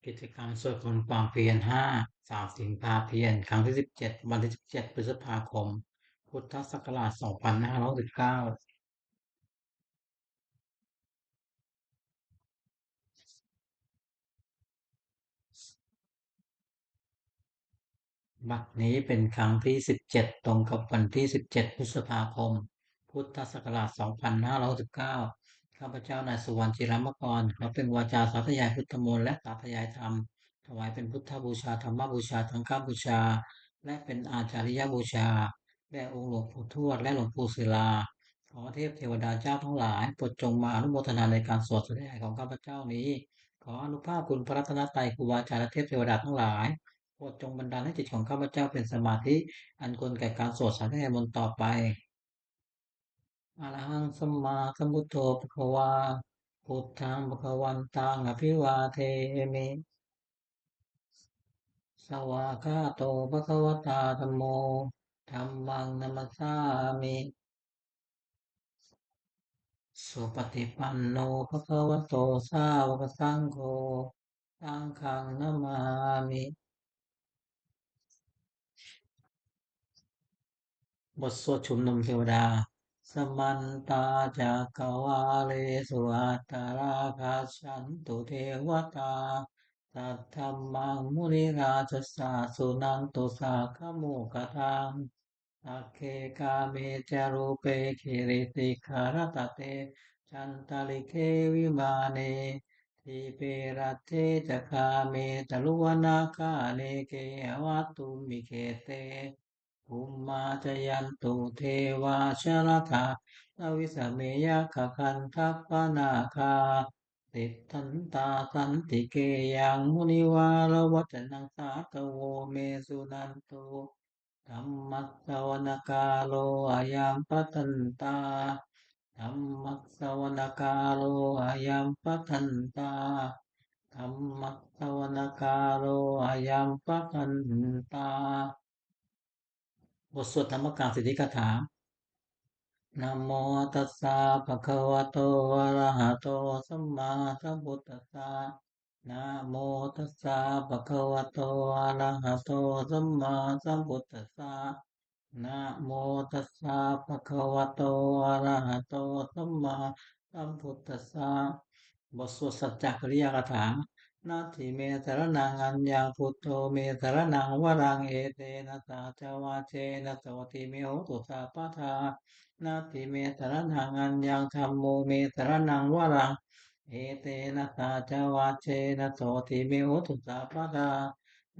ກິດຈະກຳສວດມົນຄວາມພຽນຫ້າ ສາມສິນພາພຽນ ຄັ້ງທີສິບເຈັດ ວັນທີສິບເຈັດ ພຶດສະພາຄົມ ພຸດທະສັກກະລາດ ສອງພັນຫ້າຮ້ອຍຫົກສິບເກົ້າ. ບັດນີ້ເປັນຄັ້ງທີສິບເຈັດ ຕົງກັບວັນທີສິບເຈັດ ພຶດສະພາຄົມ ພຸດທະສັກກະລາດ ສອງພັນຫ້າຮ້ອຍຫົກສິບເກົ້າ. ຂ້າພະເຈົ້າ ນາຍສຸວັນ ຈິລະມະກອນ ຂໍເປັ່ງວາຈາສາທະຍາຍພຸດທະມົນ ແລະ ສາທະຍາຍທຳ ຖວາຍເປັນພຸດທະບູຊາ, ທຳມະບູຊາ, ສັງຄະບູຊາ ແລະ ເປັນອາຈາລິຍະບູຊາ ແດ່ອົງຫຼວງປູ່ທວດ ແລະ ຫຼວງປູ່ສິລາ. ຂໍເທບເທວະດາເຈົ້າທັງຫຼາຍ ໂປດຈົ່ງມາອະນຸໂມທະນາໃນການສວດສາທະຍາຍຂອງຂ້າພະເຈົ້ານີ້. ຂໍອະນຸພາບຄຸນພະລັດຕະນະໄຕ, ຄູບາອາຈານ ແລະ ເທບເທວະດາທັງຫຼາຍ ໂປດຈົ່ງບັນດານໃຫ້ຈິດຂອງຂ້າພະເຈົ້າເປັນສະມາທິ ອັນຄວນແກ່ການສວດສາທະຍາຍມົນຕໍ່ໄປ. ອະລະຫັງ ສຳມາສຳພຸດໂທ ພະຄະວາ ພຸດທັງ ພະຄະວັນຕັງ ອະພິວາເທມິ. ສະວາກຂາໂຕ ພະຄະວະຕາ ທຳໂມ ທຳມັງ ນະມັດສາມິ. ສຸປະຕິປັນໂນ ພະຄະວະໂຕ ສາວະກະສັງໂຄ ສັງຄັງ ນະມາມິ. ບົດສວດຊຸມນຸມເທວະດາ. ສະມັນຕາຈັກກະວາເລສຸ ອັດຕະລາກະສັນຕຸເທວະຕາ ສັດທັມມັງມຸນິລາຊະສາ ສຸນັນຕຸ ສາກຂະໂມຄະທັງ. ສັກເຂກາເມຈະ ຮູເປ ກິຣິສິກຂະຣະຕະເຕ ຈັນຕະລິເກ ວິມາເນ ດີເປ ລັດເທ ຈະ ກາເມ ຕະລຸວະນະກາເນ ເກຫະວັດຕຸມມິເກເຕ ພູມມາຈະຍັນຕຸ ເທວາ ຊະລະຖາ ນະວິສະເມ ຍັກຂະກັນທັບພະນາຄາ ຕິດທັນຕາ ສັນຕິເກຍັງ ມຸນິວາລະວັດຈະນັງ ສາທະໂວ ເມ ສຸນັນຕຸ. ທຳມັດສະວະນະກາໂລ ອາຍັງປະທັນຕາ. ທຳມັດສະວະນະກາໂລ ອາຍັງປະທັນຕາ. ທຳມັດສະວະນະກາໂລ ອາຍັງປະທັນຕາ. ບົດສວດທຳມະການສິດທິກາຖາ. ນະໂມຕັດສະ ພະຄະວະໂຕ ອະລະຫະໂຕ ສຳມາສຳພຸດຕັດສະ. ນະໂມຕັດສະ ພະຄະວະໂຕ ອະລະຫະໂຕ ສຳມາສຳພຸດຕັດສະ. ນະໂມຕັດສະ ພະຄະວະໂຕ ອະລະຫະໂຕ ສຳມາສຳພຸດຕັດສະ. ບົດສວດສັດຈະກະລິຍາກະຖາ. ນັດຖິເມ ສະລະນັງ ອັນຍັງ ພຸດໂທ ເມ ສະລະນັງ ວະລັງ ເອເຕນະ ສາຈະວາເຈນະ ໂສຕິເມ ໂຫຕຸ ສະບະທາ. ນັດຖິເມ ສະລະນັງ ອັນຍັງ ທຳໂມ ເມ ສະລະນັງ ວະລັງ ເອເຕນະ ສາຈະວາເຈນະ ໂສຕິເມ ໂຫຕຸ ສະບະທາ.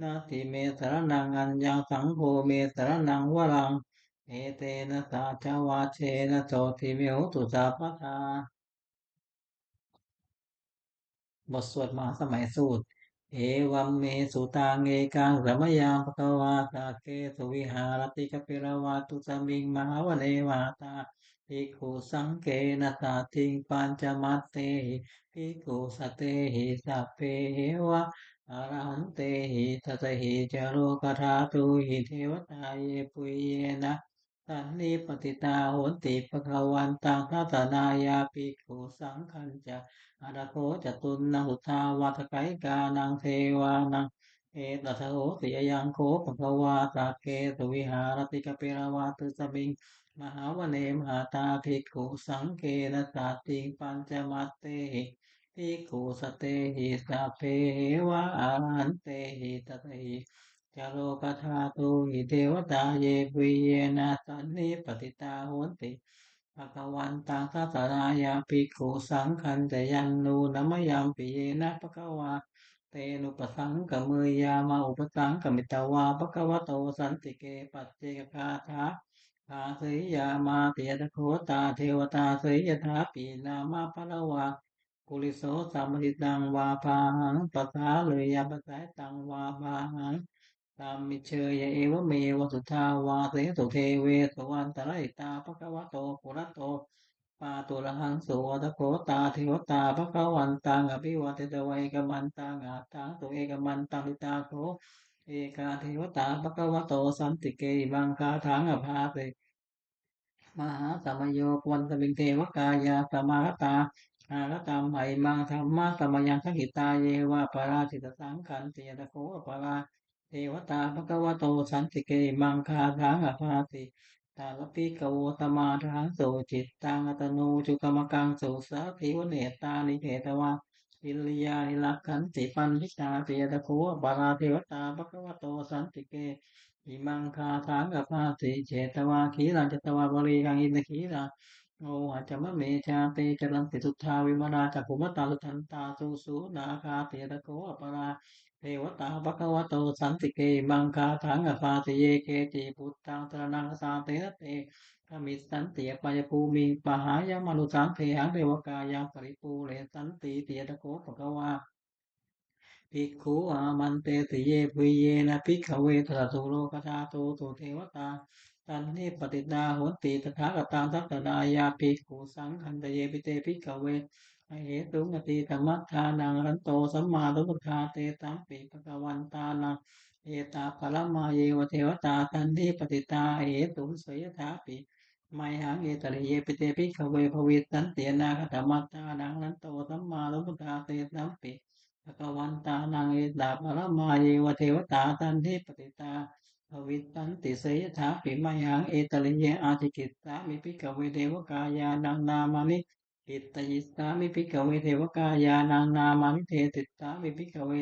ນັດຖິເມ ສະລະນັງ ອັນຍັງ ສັງໂຄ ເມ ສະລະນັງ ວະລັງ ເອເຕນະ ສາຈະວາເຈນະ ໂສຕິເມ ໂຫຕຸ ສະບະທາ. ບົດສວດມະຫາສະໄໝສູດ. ເອວັມເມສຸຕັງ ເອກັງສະມະຍັງ ພະຄະວາ ສັກເກສຸ ວິຫາຣະຕິ ກະປິລະວັດຕຸສະມິງ ມະຫາວະເນ ມະຫາຕາ ພິກຂຸສັງເກນະ ສັດຖິງ ປັນຈະມັດເຕຫິ ພິກຂຸສັດເຕຫິ ສັບເພເຫວະ ອາລະຫັນເຕຫິ ສັດສະຫິ ຈະໂລກະທາຕຸຫິ ເທວະຕາເຍ ປຸຍເຍນະ ສັນນິປະຕິຕາ ໂຫນຕິ ພະຄະວັນຕັງ ທັດສະນາຍາ ພິກຂຸສັງຄັນຈະ ອັດຖະໂຄ ຈະຕຸນນັງ ສຸດທາວາສະກາລິການັງ ເທວານັງ ເອຕະສະໂຫຕິ ອະຍັງໂຄ ພະຄະວາ ສັກເກສຸ ວິຫາຣະຕິ ກະປິລະວັດຕຸສະມິງ ມະຫາວະເນ ມະຫາຕາ ພິກຂຸສັງເກນະ ສັດຖິງ ປັນຈະມັດເຕຫິ ພິກຂຸສັດເຕຫິ ສັບເພເຫວະ ອາລະຫັນເຕຫິ ສັດສະຫິ ຈະໂລກະທາຕຸຫິ ເທວະຕາເຍ ປຸຍເຍນະ ສັນນິປະຕິຕາ ໂຫນຕິ ພະຄະວັນຕັງ ທັດສະນາຍາ ພິກຂຸສັງຄັນຈະ ຍັນນູນະມະຍັມປິເຍນະ ພະຄະວາ ເຕນຸປະສັງກະເມຍາມະ ອຸປະສັງກະມິດຕະວາ ພະຄະວະໂຕ ສັນຕິເກ ປັດເຈກະກາຖາ ພາສີຍາມາຕິ ຍະຖາໂຄ ຕາເທວະຕາ ເສຍຖາ ປີນາມະພະລະວາ ປຸລິໂສ ສະມະຕິຕັງ ວາພາຫັງ ປະສາເລຍະ ປະສາເລຍະ ຕັງ ວາພາຫັງ ສາມິດເຊຍະ ເອວະເມວະ ສຸດທາວາເສສຸ ເທເວສຸ ອັນຕະລາຍິຕາ ພະຄະວະໂຕ ປຸຣະໂຕ ປາຕຸລະຫັງ ສຸວັດທະໂຄ ຕາເທວະຕາ ພະຄະວັນຕັງ ອະພິວາເທສະວາ ເອກະມັນຕັງ ອັດຖະຫະໂຕ ເອກະມັນຕັງ ສິດຖາໂຄ ເອກາເທວະຕາ ພະຄະວະໂຕ ສັນຕິເກ ອິມັງຄາຖາງ ອະພາເສ ມະຫາສະມະໂຍ ພະວັນຕະມິງ ເທວະກາຍາ ສະມາຄະຕາ ອາກະຕັມ ອະອິມັງ ທຳມະສະມະຍັງ ສັງກິຕາ ເຍວະ ປະລາ ຈິດຕະສັງຂັນຕິ ຍະຖາ ໂຄ ອະປະລາ ເທວະຕາ ພະຄະວະໂຕ ສັນຕິເກ ອິມັງ ຄາຖາງ ອະພາສິ ຕາລະພິກຂະໂວ ສະມາທານ ສຸຈິດຕັງ ອັດຕະໂນ ອຸຈຸກຳມະກັງ ສຸສາທິ ວະເນຕານິ ເຂດຕະວາ ອິນດຣິຍານິລັກຂັນຕິ ປັນທິຕາ ເຕ ຍະຖາ ໂຄ ອະປະລາ ເທວະຕາ ພະຄະວະໂຕ ສັນຕິເກ ອິມັງ ຄາຖາງ ອະພາສິ ເຂດຕະວາ ຄີລັງ ຈັດຕະວາ ປະລີກັງ ອິນທະຄີລັງ ໂອຫະຈະມະເມ ຊາເຕ ຈະລັນຕິ ສຸທາ ວິມະລາ ຈັກຂຸມະຕາ ສຸທັນຕາ ສຸສູນາຄາ ເຕ ຍະຖາ ໂຄ ອະປະລາ ເທວະຕາ ພະຄະວະໂຕ ສັນຕິເກ ອິມັງ ຄາຖາງ ອະພາສິ ເຍເກຈິ ພຸດທັງ ສະລະນັງ ກັດສາ ເຕ ນະ ເຕ ກະມິດສັນຕິ ອະປາຍະພູມິງ ປະຫາຍະມະນຸສາເທຫັງ ເດວະກາຍັງ ປະລິປູເຣສັນຕິ ເຕ ຍະຖາ ໂຄ ພະຄະວາ ພິກຂຸ ອາມັນເຕຕິ ເຍ ພູລິເຍນະ ພິກຂະເວ ສັດຖະໂຕ ໂລກະທາໂຕ ສຸເທວະຕາ ສັນນິປະຕິຕາ ໂຫນຕິ ຕະຖາຄະຕັງ ທັດສະນາຍາ ພິກຂຸ ສັງຄັນຕະເຍ ປິ ເຕ ພິກຂະເວ ອະເຫຕຸງ ອະຕີຕະມັດຖານັງ ອະລັນໂຕ ສຳມາສຳພຸດທາ ເຕສັມປິ ພະຄະວັນຕານັງ ເອຕະປະລະມາ ເຍວະ ເທວະຕາ ສັນນິປະຕິຕາ ອະເຫຕຸງ ເສຍຖາປິ ໄມຫັງ ເອຕະເຣ ເຍ ປິ ເຕ ພິກຂະເວ ພະວິດສັນຕິ ອະນາຄະຕະມັດຖານັງ ອະລັນໂຕ ສຳມາສຳພຸດທາ ເຕສັມປິ ພະຄະວັນຕານັງ ເອຕະປະລະມາ ເຍວະ ເທວະຕາ ສັນນິປະຕິຕາ ພະວິດສັນຕິ ເສຍຖາປິ ໄມຫັງ ເອຕະເຣ ເຍ ອາທິກິດສາມິ ພິກຂະເວ ເທວະກາຍານັງ ນາມານິ ກິດຕະຢິດສາມິ ພິກຂະເວ ເທວະກາຍານັງ ນາມານິ ເທສິດສາມິ ພິກຂະເວ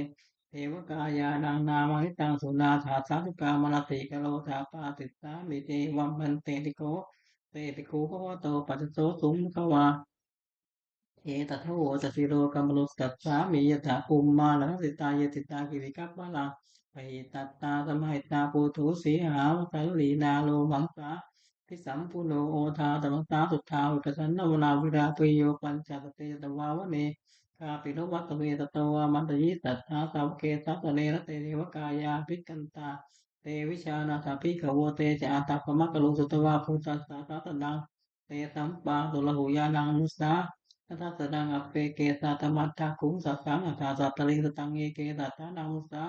ເທວະກາຍານັງ ນາມານິ ຕັງ ສຸນາຖາ ສາທຸກາ ມະນະສິກາໂຣ ສາພາສິດສາມິ ເອວັງ ພັນເຕ ພິກຂຸ ເຕ ພິກຂຸ ພະຄະວະໂຕ ປັດຈະໂສ ສຸງ ພະຄະວາ ເອຕະທະໂວ ຈະສິໂລກະມະນຸສສາມິ ຍະຖາ ພູມມາລະທັງສິຕາ ເຍ ສິຕາ ກິລິກະປະລາ ປະຫິຕັດຕາ ສະມະຫິດຕາ ປູຕູ ສີຫາວະສາລີ ນາໂລ ມັງສາ ພິສຳປຸໂນ ໂອທາ ຕະມັງສາ ສຸດທາ ວິປັດສະນາ ວະນາ ວິລາ ພະໂຍ ປັນຈະສະເຕ ຍະຕະວາ ວະເນ ກາປິລະວັດສະເວ ສັດຕະວາ ມັນຕະຢີ ສັດທາ ສາວະເກ ສາສະເນ ຣະເຕ ເທວະກາຍາ ອະພິກຂັນຕາ ເຕ ວິຊານາຖາ ພິກຂະໂວ ເຕ ຈະ ອາດຕະກຳມະກະລຸງ ສຸດທະວາ ພຸດທັດສະ ສາສະນັງ ເຕ ສຳປາ ໂສລະຫູຍານັງ ອະນຸສາ ນະທັດສະນັງ ອັບເປເກ ສາຕະມັດຖະກຸງ ສະສັງ ອັດຖາ ສັດຕະລິງ ສະຕັງ ເອເກ ສັດຖານັງ ອະນຸສາ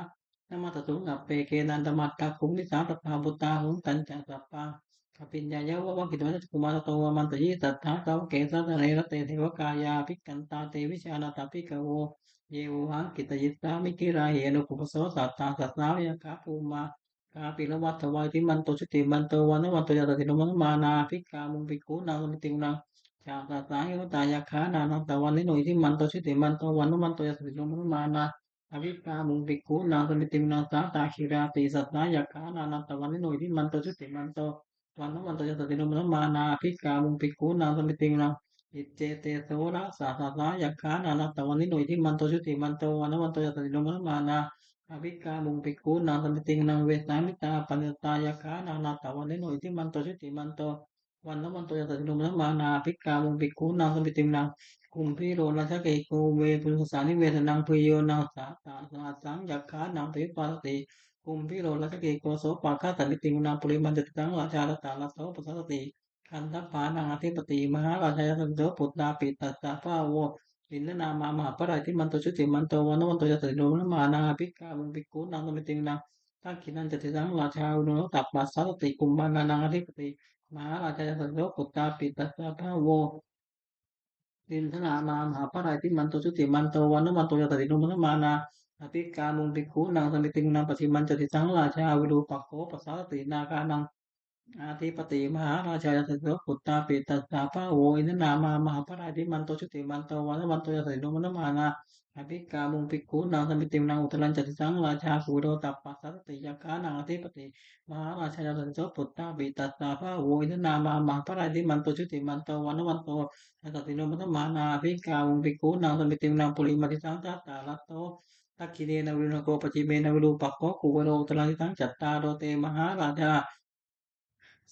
ນະມັດຖະຕຸງ ອັບເປເກ ນັນຕະມັດຖະກຸງ ນິສາ ສັບພາ ບຸດຕາ ໂຫນຕັນຈະ ສັບພັງ ອະພິນຍາຍະ ວະວັງ ກິດຕະວັດຕະ ຈັກຂຸມາ ສັດຕະໂຕ ວະມັນຕະຢີ ສັດຖາ ສາວະເກ ສາສະເນ ຣະເຕ ເທວະກາຍາ ອະພິກຂັນຕາ ເຕ ວິຊານາຖາ ພິກຂະໂວ ເຍ ໂວຫັງ ກິດຕະຢິດສາມິ ກິລາຫິ ອະນຸກຸບປະໂສ ສັດຖາ ສັດສາ ຍະຖາ ພູມມາ ກາປິລະວັດສະວາ ອິດທິມັນໂຕ ຈຸຕິມັນໂຕ ວັນນະວັນໂຕ ຍະຖາ ສິໂລມະນະມານາ ອະພິກຂາມຸງ ພິກຂູນັງ ສະມິຕິງ ອຸນັງ ຊາຕະສາ ເຫວະຕາ ຍັກຂາ ນານັນຕະວັນນິໂນ ອິດທິມັນໂຕ ຈຸຕິມັນໂຕ ວັນນະວັນໂຕ ຍະຖາ ສິໂລມະນະມານາ ອະພິກຂາມຸງ ພິກຂູນັງ ສະມິຕິງ ອຸນັງ ຊາຕະຂິລາຕິສັດສາ ຍັກຂາ ນານັນຕະວັນນິໂນ ອິດທິມັນໂຕ ຈຸຕິມັນໂຕ ວັນນະວັນໂຕ ຍະຖາ ສິໂລມະນະມານາ ອະພິກຂາມຸງ ພິກຂູນັງ ສະມິຕິງ ອຸນັງ ອິດເຈເຕໂສ ຣະສະ ສະສາ ຍັກຂາ ນານັນຕະວັນນິໂນ ອິດທິມັນໂຕ ຈຸຕິມັນໂຕ ວັນນະວັນໂຕ ຍະຖາ ສິໂລມະນະມານາ ອະພິກຂາມຸງ ພິກຂູນັງ ສະມິຕິງ ອຸນັງ ເວສາມິຕາ ປະເນຕາ ຍັກຂາ ນານັນຕະວັນນິໂນ ອິດທິມັນໂຕ ຈຸຕິມັນໂຕ ວັນນະວັນໂຕ ຍະຖາ ສິໂລມະນະມານາ ອະພິກຂາມຸງ ພິກຂູນັງ ສະມິຕິງ ອຸນັງ ກຸມພີໂຣ ຣາຊະເກໂກ ເວປຸນສະສາ ນິເວສະນັງ ພະໂຍ ນັງ ສາຕະສະຫັດສັງ ຍັກຂານັງ ປະຍຸບປາສະຕິ ກຸມພີໂຣ ຣາຊະເກໂກ ໂສປາຄະ ສະມິຕິງ ອຸນັງ ປຸລິມະຈະຕິສັງ ຣາຊາ ທັດຕະລັດໂຕ ປະຊາສະຕິ ຄັນທັບພານັງ ອະທິປະຕິ ມະຫາລາຊາ ຍະສະສິໂສ ປຸດຕາປິຕັດສະພະໂວ ອິນທະນາມາ ມະຫາພະລາ ອິດທິມັນໂຕ ຈຸຕິມັນໂຕ ວັນນະວັນໂຕ ຍະຖາ ສິໂລມະນະມານາ ອະພິກຂາມຸງ ພິກຂູນັງ ສະມິຕິງ ອຸນັງ ທັກຂິນັນຈະຕິສັງ ຣາຊາ ອາວຸໂນ ຕັບປະສາສະຕິ ກຸມມາລານັງ ອະທິປະຕິ ມະຫາລາຊາ ຍະສະສິໂສ ປຸດຕາປິຕັດສະພະໂວ ອິນທະນາມາ ມະຫາພະລາ ອິດທິມັນໂຕ ຈຸຕິມັນໂຕ ວັນນະວັນໂຕ ຍະຖາ ສິໂລມະນະມານາ ອະພິກຂາມຸງ ພິກຂູນັງ ສະມິຕິງ ອຸນັງ ປັດຖິມັນຈະຕິສັງ ຣາຊາ ອາວິຣູປະໂຄ ປະຊາສະຕິ ນາຄານັງ ອະທິປະຕິ ມະຫາລາຊາ ຍະສະສິໂສ ປຸດຕາປິຕັດສະພະໂວ ອິນທະນາມາ ມະຫາພະລາ ອິດທິມັນໂຕ ຈຸຕິມັນໂຕ ວັນນະວັນໂຕ ຍະຖາ ສິໂລມະນະມານາ ອະພິກຂາມຸງ ພິກຂູນັງ ສະມິຕິງ ອຸນັງ ອຸດຕະລັນຈະຕິສັງ ຣາຊາ ກຸເບໂຣ ຕັບປະສາສະຕິ ຍັກຂານັງ ອະທິປະຕິ ມະຫາລາຊາ ຍະສະສິໂສ ປຸດຕາປິຕັດສະພະໂວ ອິນທະນາມາ ມະຫາພະລາ ອິດທິມັນໂຕ ຈຸຕິມັນໂຕ ວັນນະວັນໂຕ ຍະຖາ ສິໂລມະນະມານາ ອະພິກຂາມຸງ ພິກຂູນັງ ສະມິຕິງ ອຸນັງ ປຸລິມະຕິສັງ ທັດຕະລັດໂຕ ທັກຂິເນນະ ວິລຸນນະໂກ ປະຈິເມນະ ວິຣູປະໂຄ ກຸເບໂຣ ອຸດຕະລັງ ທິຕັງ ຈັດຕາໂຣ ເຕ ມະຫາລາຊາ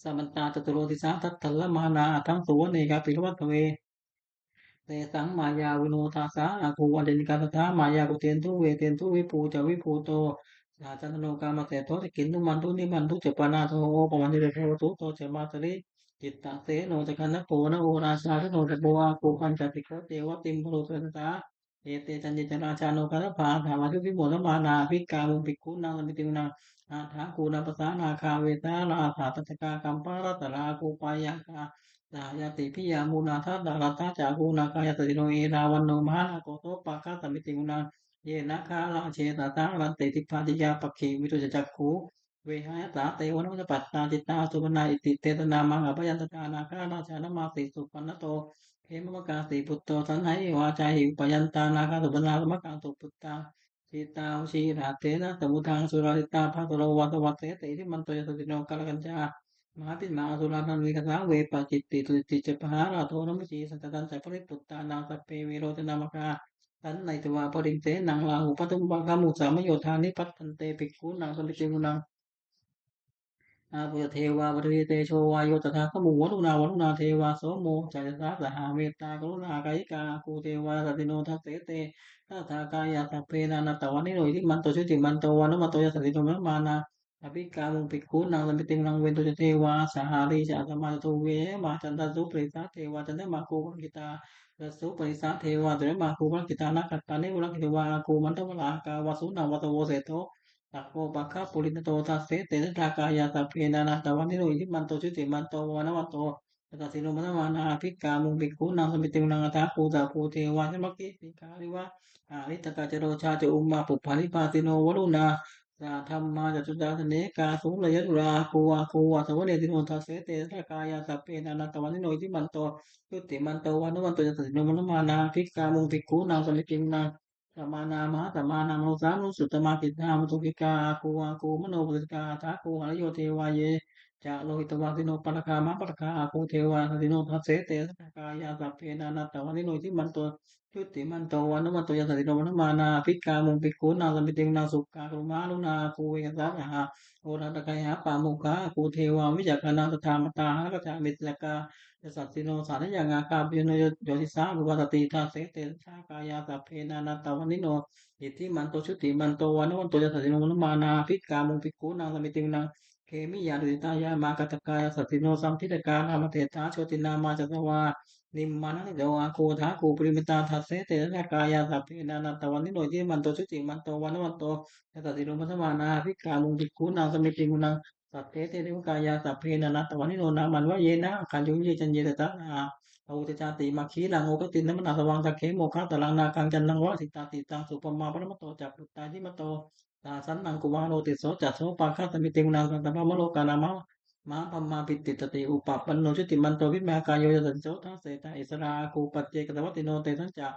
ສະມັນຕາ ຈະຕຸໂລ ດິສາ ທັດທັນລະມານາ ອັດຖັງ ສຸວັນເນ ກາປິລະວັດສະເວ ເຕສັງ ມາຍາວິໂນ ທາສາ ອາຄູ ອັນເຈນຕິກາ ທັດຖາ ມາຍາ ກຸເທນທຸ ເວເທນທຸ ວິພູ ຈະ ວິພູໂຕ ສາຈັນຕະໂນ ກາມະເສໂຖ ຈະກິນທຸ ມັນທຸ ນິມັນທຸ ຈະປະນາໂທ ໂອປະມະນິເດໂທ ທຸໂຕ ຈະມາຕະລິ ຈິດຕະເສໂນ ຈະກັນທະໂກ ນະໂອ ຣາຊາ ຊະໂນທະໂກ ອາຄູ ປັນຈະສິໂກ ເຈວະ ຕິມມະໂຣ ຈະທັນຕາ ເອເຕ ຈັນເຍ ຈະ ຣາຊາໂນ ຄາທະພາ ທາວາ ຊຸ ພິໂມ ທະມານາ ອະພິກຂາມຸງ ພິກຂູນັງ ສະມິຕິງ ອຸນັງ ອາຖາຄູ ນາປະສາ ນາຄາ ເວສາລາ ອາສາ ປັດຈະກາ ກັມພະລະ ລັດຕະລາ ອາຄູ ປາຍາກາ ສາຍາຕິພິຍາ ມູນາທາດາລັດຖາ ຈາກຸນາກາ ຍະສະສິໂນ ເອລາວັນໂນ ມະຫານາໂກ ໂສປາຄະ ສະມິຕິງ ອຸນາ ເຍນາຄາລາເຊຕະສາ ຫະລັນຕິ ທິບພາຕິຍາ ປັກຂິ ວິລຸຈຈະຈັກຂູ ເວຫາຍະຕາ ເຕວະນະມັດຕະປັດຕາ ຈິດຕາສຸວັນນາ ອິຕິເຕສະນາມະ ອະພະຍັນຕະທາ ນາຄາລາຊາ ນະມາຕິ ສຸປັນນະໂຕ ເຂມະມະກາສີ ພຸດໂທ ສັນໄຫວາຈາຫິ ອຸປະຍັນຕາ ນາຄາສຸບັນນາ ສະມະກັງ ສຸພຸດທາ ຊິຕາວະຊີລາເຕນະ ສະມຸດທັງ ສຸລາສິຕາ ພະສະໂລວາສະວັດເສ ເຕ ອິທິມັນໂຕ ຍະສະສິໂນ ກາລະກັນຈາ ມະຫາພິມມາ ອະສຸລານາວິກາສາ ເວປະຈິດຕິ ຕຸຕິ ຈະປະຫາລາໂທ ນະມຸດຄີ ສັນຕະຕັນ ຈະປະລິປຸດຕານັງ ສັບເພ ເວໂຣຈະນາມະຄາ ສັນໄນທະວາ ປະລິງເສນາ ລາຫູ ປະທຸມ ປະຄະມຸ ສາມະໂຍທາ ນິປັດທັນເຕ ພິກຂຸນາງ ສະມິຕິງ ອຸນາ ອາໂປ ຈະ ເທວາ ປະທະວີ ເຕໂຊ ວາໂຍ ຕະຖາຄະມຸ ວະລຸນາ ວະລຸນາ ເທວາ ໂສໂມ ຈະ ຍະສາ ສະຫະ ເມດຕາ ກະລຸນາ ກາຍິກາ ອາກູ ເທວາ ຍະສະສິໂນ ທັດເສ ເຕ ຕະຖາກາຍາ ສັບເພ ນານັດຕະວັນນິໂນ ອິທິມັນໂຕ ຈຸຕິມັນໂຕ ວານຸມັນໂຕ ຍະສະສິໂນ ມະນະມານາ ອະພິກາມຸ ພິກຂຸນາງ ສະມິຕິງ ອຸນາ ເວໂຕ ຈະ ເທວາ ສະຫະລີ ຈະ ອາຕະມາ ຈະ ທະວີ ເຍມາ ຈັນທະສຸປະລິສາ ເທວາ ຈັນທະມາ ຄູ ປະລັງກິຕາ ຈະ ສຸປະລິສາ ເທວາ ຈັນທະມາ ຄູ ປະລັງກິຕາ ນາຄະຕາ ເນວະລັງກິ ເທວາ ອາກູ ມັນທະວະລາ ກາວະ ສຸນາ ວັດຕະໂວ ເສໂທ ສັກໂຄ ປະຄະປຸລິດຕະໂຕ ທັດເສ ເຕ ຕະຖາກາຍາ ສັບເພ ນານັດຕະວັນນິໂນ ອິທິມັນໂຕ ຈຸຕິມັນໂຕ ວານະວັນໂຕ ຍະຕະສິໂນ ມະນະມານາ ອະພິກາມຸ ພິກຂຸນາງ ສະມິຕິງ ອຸນາ ອະຖາຄູ ສາພູ ເທວາ ຊະມະກີ ສິງຄາຣິວະ ອາລິຕະກາ ຈະ ໂຣຊາ ຈະ ອຸມມາ ປຸບພານິພາສິໂນ ວະລຸນາ ສາທຳມາ ຈະ ຈຸດາ ສະເນກາ ສູລະຍະຕຸລາ ອາຄູ ອາຄູ ວາສະວະເນສິໂນ ທັດເສ ເຕ ຕະຖາກາຍາ ສັບເພ ນານັດຕະວັນນິໂນ ອິທິມັນໂຕ ຈຸຕິມັນໂຕ ວານະວັນໂຕ ຍະຕະສິໂນ ມະນະມານາ ອະພິກາມຸ ພິກຂຸນາງ ສະມິຕິງ ອຸນາ ສະມານາ ມະຫາສະມານາ ມະໂນສານຸສຸດຕະມາ ກິດທາ ມະຕຸກິກາ ອາຄູ ອາຄູ ມະໂນປຸດສະກາ ອະຖາຄູ ຫະລະໂຍ ເທວາ ເຍ ຈະ ໂລຫິດຕະວາສິໂນ ປາລະຄາ ມະຫາປາລະຄາ ອາຄູ ເທວາ ຍະສະສິໂນ ທັດເສ ເຕ ຕະຖາກາຍາ ສັບເພ ນານັດຕະວັນນິໂນ ອິທິມັນໂຕ ຈຸຕິມັນໂຕ ວານະວັນໂຕ ຍະສະສິໂນ ມະນະມານາ ອະພິກາມຸ ພິກຂຸນາງ ສະມິຕິງ ອຸນາ ສຸກາ ກະລຸມາ ວະລຸນາ ອາຄູ ເວກະສາ ສະຫະ ໂອລະທະກະຍາ ປາໂມຄາ ອາຄູ ເທວາ ວິຈັກຂະນາ ສັດຖາ ມະຕາ ຫະລະກະຈາ ເມຕຕະກາ ຍະສັດສິໂນ ສາທະຍັງ ອາຄາ ປະຍຸນໂນ ໂຍທິສາ ອະພິວາທະຕິ ທັດເສ ເຕ ຕະຖາກາຍາ ສັບເພ ນານັດຕະວັນນິໂນ ອິທິມັນໂຕ ຈຸຕິມັນໂຕ ວານະວັນໂຕ ຍະສັດສິໂນ ມະນະມານາ ອະພິກາມຸ ພິກຂຸນາງ ສະມິຕິງ ອຸນາ ເຄມິຍາ ດຸສິຕາຍາມາ ກັດຕະກາ ຍະສັດສິໂນ ສັນທິຕະກາ ນາມະເສດຖາ ໂຊຕິນາມາ ຈາສະວາ ນິມມານະລິໂຕ ອາຄູ ຖາຄູ ປະລິມິຕາ ທັດເສ ເຕ ຕະຖາກາຍາ ສັບເພ ນານັດຕະວັນນິໂນ ອິທິມັນໂຕ ຈຸຕິມັນໂຕ ວານະວັນໂຕ ຍະສັດສິໂນ ມະນະມານາ ອະພິກາມຸ ພິກຂຸນາງ ສະມິຕິງ ອຸນາ ສັດເທ ເທລະວະກາຍາ ສັບເພ ນານັດຕະວັນນິໂນ ນາມັນວະເຍນະ ຄັນຍຸງເຍ ຈັນເຍ ຕະຕະ ອາຫາ ອະອຸດຈະຈາຕິ ມັກຄີລັງ ໂອຄະຕິນນະມະນາສະວັງ ສັກເຂ ໂມຄະຕະລັງ ນາກັງ ຈັນທັງວະ ສິຕາຕິຕັງ ສຸປະມາ ປະນະມະໂຕ ຈະ ປຸດຕາ ທິມະໂຕ ຕາສັນນັງ ກຸມາໂຣ ຕິດໂສ ຈະ ໂສປາຄະ ສະມິຕິງ ອຸນາ ສັນຕະພະມະໂລການາມະ ມະຫາພຳມາ ພິຕິດຕະຕິ ອຸປະປັນໂນ ຈຸຕິມັນໂຕ ວິມາກາໂຍ ຍະສັດສິໂສ ທັດເສ ຕະ ອິດສະລາ ອາຄູ ປັດເຈກະຕະວັດຕິໂນ ເຕສັນຈະ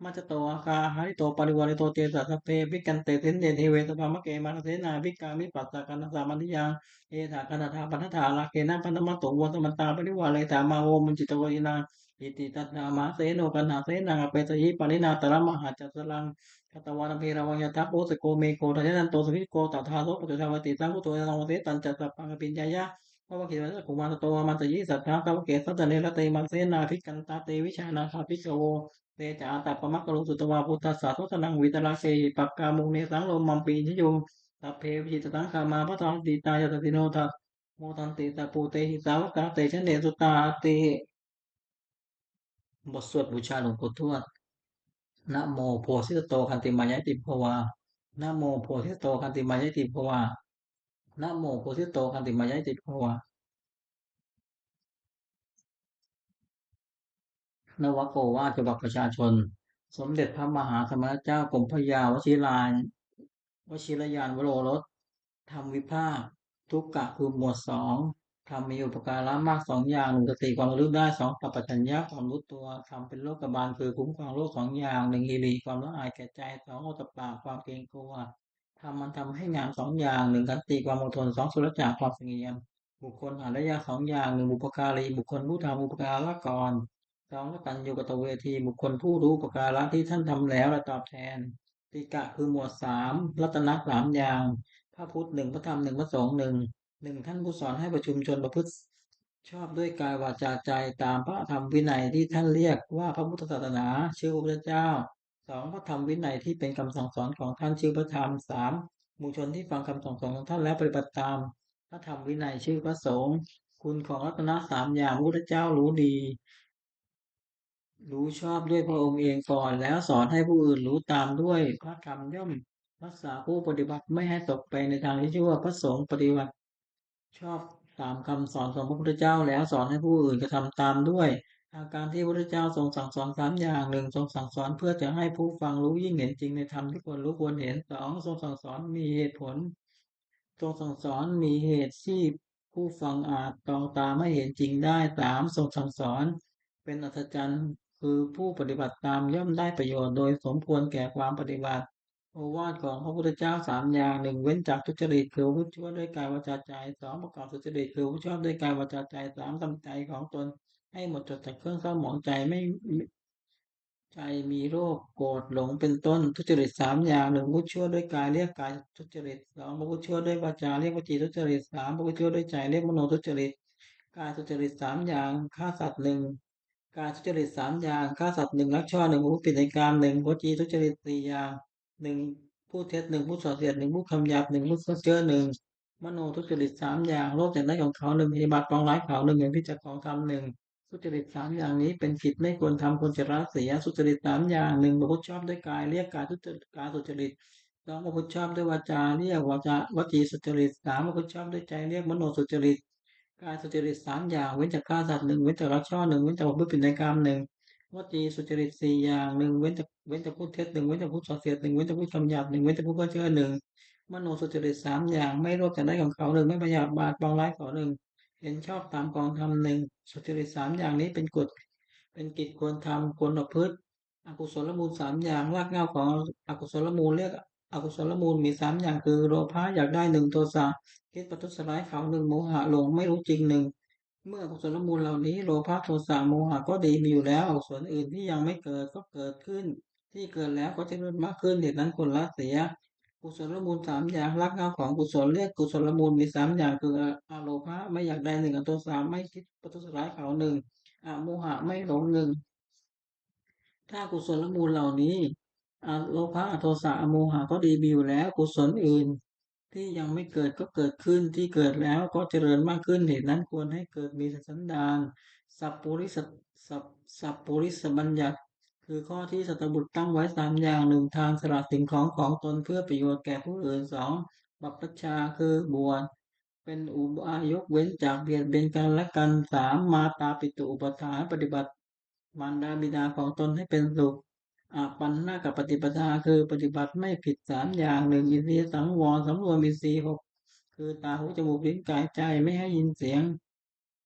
ມັດຈະໂຕ ອາຄາ ຫະລິໂຕ ປະລິວາລິໂຕ ເຕຈະ ສັບເພ ວິກັນເຕ ສິນເນ ເທເວ ສະພາ ມະເກ ມານະເສນາ ວິກາມິ ປັດສະການະສາ ມັນທິຍັງ ເອທາຄະນະທາ ປະທະທາ ລາເກນະ ປະນະມະຕຸ ໂວ ສະມັນຕາ ປະລິວາເຣທາ ມາໂວ ມຸນຈິໂຕ ວະລິນັງ ອິຕິຕັດຖາ ມະຫາເສໂນ ກັນຫາເສນັງ ອະເປສະຫິ ປານິນາ ຕະລະມະຫາຈັດສະລັງ ຄະຕະວານະ ເພລະວັງ ຍະຖາ ໂພຊະໂກ ເມໂຄ ທະຍະນັນໂຕ ສະວິໂກ ຕະທາໂສ ປັດຈຸທາວາຕິ ສັງຄຸດໂທ ຍະສັງວະເສ ຕັນຈະ ສັບພັງ ອະພິນຍາຍະ ພະວະເຄສະ ຈັກຂຸມາ ສັດໂຕ ອາມັນຕະຫິ ສັດຖາ ສາວະເກ ສັນຕະເນ ລະເຕ ມະເສນາ ພິກຂັນຕາ ເຕ ວິຊານາຄາ ພິກຂະໂວ ເຕຈະ ອາຕະປະມະກະໂລ ສຸດທະວາ ພຸດທັດສະ ໂສຕະນັງ ວີຕະຣາເກຫິ ປັກກາມຸ ເນສັງໂລມັມປີ ນິຍຸງ ສັບເພ ວິຈິຕະສັງຄາມາ ພັດທະວັນຕິຕາ ຍະສັດສິໂນ ທະ ໂມທັນຕິ ສັບພູເຕຫິ ສາວະກາ ເຕຈະເນ ສຸດຕາຕິ. ບົດສວດບູຊາຫຼວງປູ່ທວດ. ນະໂມໂພທິສັດໂຕ ຂັນຕິມາຍານິຕິພະຄວາ. ນະໂມໂພທິສັດໂຕ ຂັນຕິມາຍານິຕິພະຄວາ. ນະໂມໂພທິສັດໂຕ ຂັນຕິມາຍານິຕິພະຄວາ. ນະວະໂກວາດ ສະບັບປະຊາຊົນ. ສົມເດັດພະມະຫາສະມະນະເຈົ້າ ກົມພະຍາວະຊິລາ ວະຊິລະຍານວະໂລລົດ ທຳວິພາກ ທຸກກະຄືໝວດສອງ ທຳມີອຸປະກາລະມາກສອງຢ່າງ ໜຶ່ງ ຄະຕິຄວາມລະລຶກໄດ້ ສອງ ສັມປະຊັນຍະ ຄວາມຮູ້ຕົວ ທຳເປັນໂລກະບານ ຄືຄຸ້ມຄອງໂລກສອງຢ່າງ ໜຶ່ງ ຮີລິ ຄວາມລະອາຍແກ່ໃຈ ສອງ ໂອດຕະປະ ຄວາມເກງກົວ ທຳອັນທຳໃຫ້ງາມສອງຢ່າງ ໜຶ່ງ ຂັນຕິ ຄວາມອົດທົນ ສອງ ສຸລະຈະ ຄວາມສະຫງຽມ ບຸກຄົນຫາໄດ້ຍາກສອງຢ່າງ ໜຶ່ງ ບຸບພະກາລີ ບຸກຄົນຜູ້ທຳອຸປະກາລະກ່ອນ ສອງ ກະຕັນຍູກະຕະເວທີ ບຸກຄົນຜູ້ຮູ້ອຸປະກາລະທີ່ທ່ານທຳແລ້ວ ແລະ ຕອບແທນ ຕິກະຄືໝວດສາມ ລັດຕະນະສາມຢ່າງ ພະພຸດໜຶ່ງ ພະທຳໜຶ່ງ ພະສົງໜຶ່ງ ໜຶ່ງ ທ່ານຜູ້ສອນໃຫ້ປະຊຸມຊົນປະພຶດຊອບດ້ວຍກາຍ ວາຈາ ໃຈ ຕາມພະທຳວິໄນທີ່ທ່ານລຽກວ່າພະພຸດທະສາສະໜາ ຊື່ພະພຸດທະເຈົ້າ ສອງ ພະທຳວິໄນທີ່ເປັນຄຳສັ່ງສອນຂອງທ່ານ ຊື່ພະທຳ ສາມ ໝູ່ຊົນທີ່ຟັງຄຳສັ່ງສອນຂອງທ່ານແລ້ວປະຕິບັດຕາມພະທຳວິໄນ ຊື່ພະສົງ ຄຸນຂອງລັດຕະນະສາມຢ່າງ ພະພຸດທະເຈົ້າຮູ້ດີ ຮູ້ຊອບດ້ວຍພະອົງເອງກ່ອນ ແລ້ວສອນໃຫ້ຜູ້ອື່ນຮູ້ຕາມດ້ວຍພະທຳ ຍ່ອມຮັກສາຜູ້ປະຕິບັດໄມ່ໃຫ້ຕົກໄປໃນທາງທີ່ຊົ່ວ ພະສົງປະຕິບັດຊອບ ຕາມຄຳສອນຂອງພະພຸດທະເຈົ້າ ແລ້ວສອນໃຫ້ຜູ້ອື່ນກະທຳຕາມດ້ວຍ. ອາການທີ່ພະພຸດທະເຈົ້າຊົງສັ່ງສອນສາມຢ່າງ: ໜຶ່ງ ຊົງສັ່ງສອນເພື່ອຈະໃຫ້ຜູ້ຟັງຮູ້ຍິ່ງເຫັນຈິງໃນທຳທີ່ຄວນຮູ້ຄວນເຫັນ. ສອງ ຊົງສັ່ງສອນມີເຫດຜົນ, ຊົງສັ່ງສອນມີເຫດທີ່ຜູ້ຟັງອາດຕອງຕາມໃຫ້ເຫັນຈິງໄດ້. ສາມ ຊົງສັ່ງສອນເປັນອັດສະຈັນ, ຄືຜູ້ປະຕິບັດຕາມຍ່ອມໄດ້ປະໂຫຍດໂດຍສົມຄວນແກ່ຄວາມປະຕິບັດ. ໂອວາດຂອງພະພຸດທະເຈົ້າສາມຢ່າງ: ໜຶ່ງ ເວັ້ນຈາກທຸດຈະລິດ ຄືປະພຶດຊົ່ວດ້ວຍກາຍ ວາຈາ ໃຈ. ສອງ ປະກອບສຸດຈະລິດ ຄືປະພຶດຊອບດ້ວຍກາຍ ວາຈາ ໃຈ. ສາມ ທຳໃຈຂອງຕົນໃຫ້ໝົດຈົດຈາກເຄື່ອງເສົ້າໝອງໃຈ ໄມ່ ໃຈມີໂລບ ໂກດ ຫຼົງ ເປັນຕົ້ນ. ທຸດຈະລິດສາມຢ່າງ: ໜຶ່ງ ປະພຶດຊົ່ວດ້ວຍກາຍ ລຽກກາຍທຸດຈະລິດ. ສອງ ປະພຶດຊົ່ວດ້ວຍວາຈາ ລຽກວະຈີທຸດຈະລິດ. ສາມ ປະພຶດຊົ່ວດ້ວຍໃຈ ລຽກມະໂນທຸດຈະລິດ. ກາຍທຸດຈະລິດສາມຢ່າງ: ຂ້າສັດໜຶ່ງ ກາຍທຸດຈະລິດສາມຢ່າງ, ຂ້າສັດໜຶ່ງ, ລັກຊອດໜຶ່ງ, ປະພຶດຜິດໃນກາມໜຶ່ງ, ວະຈີທຸດຈະລິດສີ່ຢ່າງ, ໜຶ່ງ ພູດເທັດໜຶ່ງ, ພູດສ່ອເສຍດໜຶ່ງ, ພູດຄຳຫຍາບໜຶ່ງ, ພູດເພ້ອເຈ້ອໜຶ່ງ, ມະໂນທຸດຈະລິດສາມຢ່າງ, ໂລບຢ່າງໃດຂອງເຂົາໜຶ່ງ, ພະຍາບາດປອງຮ້າຍເຂົາໜຶ່ງ, ເຫັນຜິດຈາກຂອງທຳໜຶ່ງ. ທຸດຈະລິດສາມຢ່າງນີ້ເປັນກິດໄມ່ຄວນທຳ ຄວນຈະລະເສຍ. ທຸດຈະລິດສາມຢ່າງ: ໜຶ່ງ ປະພຶດຊອບດ້ວຍກາຍ ລຽກກາຍທຸດຈະ ກາຍສຸດຈະລິດ. ສອງ ປະພຶດຊອບດ້ວຍວາຈາ ລຽກວາຈາ ວະຈີສຸດຈະລິດ. ສາມ ປະພຶດຊອບດ້ວຍໃຈ ລຽກມະໂນສຸດຈະລິດ. ກາຍສຸດຈະລິດສາມຢ່າງ: ເວັ້ນຈາກຂ້າສັດໜຶ່ງ, ເວັ້ນຈາກລັກຊອດໜຶ່ງ, ເວັ້ນຈາກປະພຶດຜິດໃນກາມໜຶ່ງ, ວະຈີສຸດຈະລິດສີ່ຢ່າງ: ໜຶ່ງ ເວັ້ນຈາກ ເວັ້ນຈາກພູດເທັດໜຶ່ງ, ເວັ້ນຈາກພູດສ່ອເສຍດໜຶ່ງ, ເວັ້ນຈາກພູດຄຳຫຍາບໜຶ່ງ, ເວັ້ນຈາກພູດເພ້ອເຈ້ອໜຶ່ງ, ມະໂນສຸດຈະລິດສາມຢ່າງ: ໄມ່ໂລບຢ່າງໃດຂອງເຂົາໜຶ່ງ, ໄມ່ພະຍາບາດປອງຮ້າຍເຂົາໜຶ່ງ, ເຫັນຊອບຕາມຂອງທຳໜຶ່ງ. ສຸດຈະລິດສາມຢ່າງນີ້ເປັນກົດ ເປັນກິດຄວນທຳ ຄວນປະພຶດ. ອະກຸສົນລະມູນສາມຢ່າງ: ລາກເຫງົ້າຂອງອະກຸສົນລະມູນ ລຽກອະກຸສົນລະມູນມີສາມຢ່າງ ຄື ໂລພະ ຢາກໄດ້ໜຶ່ງ, ໂທສະ ຄິດປະທຸດສະຮ້າຍເຂົາໜຶ່ງ, ໂມຫະ ຫຼົງ ໄມ່ຮູ້ຈິງໜຶ່ງ. ເມື່ອອະກຸສົນລະມູນເຫຼົ່ານີ້ ໂລພະ ໂທສະ ໂມຫະ ກໍດີມີຢູ່ແລ້ວ, ອະກຸສົນອື່ນທີ່ຍັງໄມ່ເກີດກໍເກີດຂຶ້ນ, ທີ່ເກີດແລ້ວກໍຈະເລີນມາກຂຶ້ນ, ເຫດນັ້ນຄວນລະເສຍ. ອະກຸສົນລະມູນສາມຢ່າງ: ລາກເຫງົ້າຂອງອະກຸສົນ ລຽກອະກຸສົນລະມູນມີສາມຢ່າງ ຄື ອະໂລພະ ໄມ່ຢາກໄດ້ໜຶ່ງ, ອະໂທສະ ໄມ່ຄິດປະທຸດສະຮ້າຍເຂົາໜຶ່ງ, ອະໂມຫະ ໄມ່ຫຼົງໜຶ່ງ. ຖ້າອະກຸສົນລະມູນເຫຼົ່ານີ້ ອະໂລພະ ອະໂທສະ ອະໂມຫະ ກໍດີມີຢູ່ແລ້ວ, ອະກຸສົນອື່ນທີ່ຍັງໄມ່ເກີດກໍເກີດຂຶ້ນ, ທີ່ເກີດແລ້ວກໍຈະເລີນມາກຂຶ້ນ, ເຫດນັ້ນຄວນໃຫ້ເກີດມີສັນດານ. ສັບປຸລິສະ ສັບ ສັບປຸລິສະບັນຍັດ ຄືຂໍ້ທີ່ສັດຕະບຸດຕັ້ງໄວ້ສາມຢ່າງ: ໜຶ່ງ ທານ ສະຫຼະສິ່ງຂອງຂອງຕົນເພື່ອປະໂຫຍດແກ່ຜູ້ອື່ນ, ສອງ ບັບພະຊາ ຄືບວດ ເປັນອຸບາຍົກເວັ້ນຈາກບຽດບຽນກັນແລະກັນ, ສາມ ມາຕາປິຕຸອຸປະຖານ ປະຕິບັດມານດາບິດາຂອງຕົນໃຫ້ເປັນສຸກ, ອະປັນນະກະປະຕິປະທາ ຄືປະຕິບັດໄມ່ຜິດສາມຢ່າງ, ໜຶ່ງ ອິນທຣີສຳວອນ ສຳລວມອິນທຣີ ຫົກ ຄືຕາ ຫູ ຈະມູກ ລີ້ນ ກາຍ ໃຈ ໄມ່ໃຫ້ຍິນສຽງ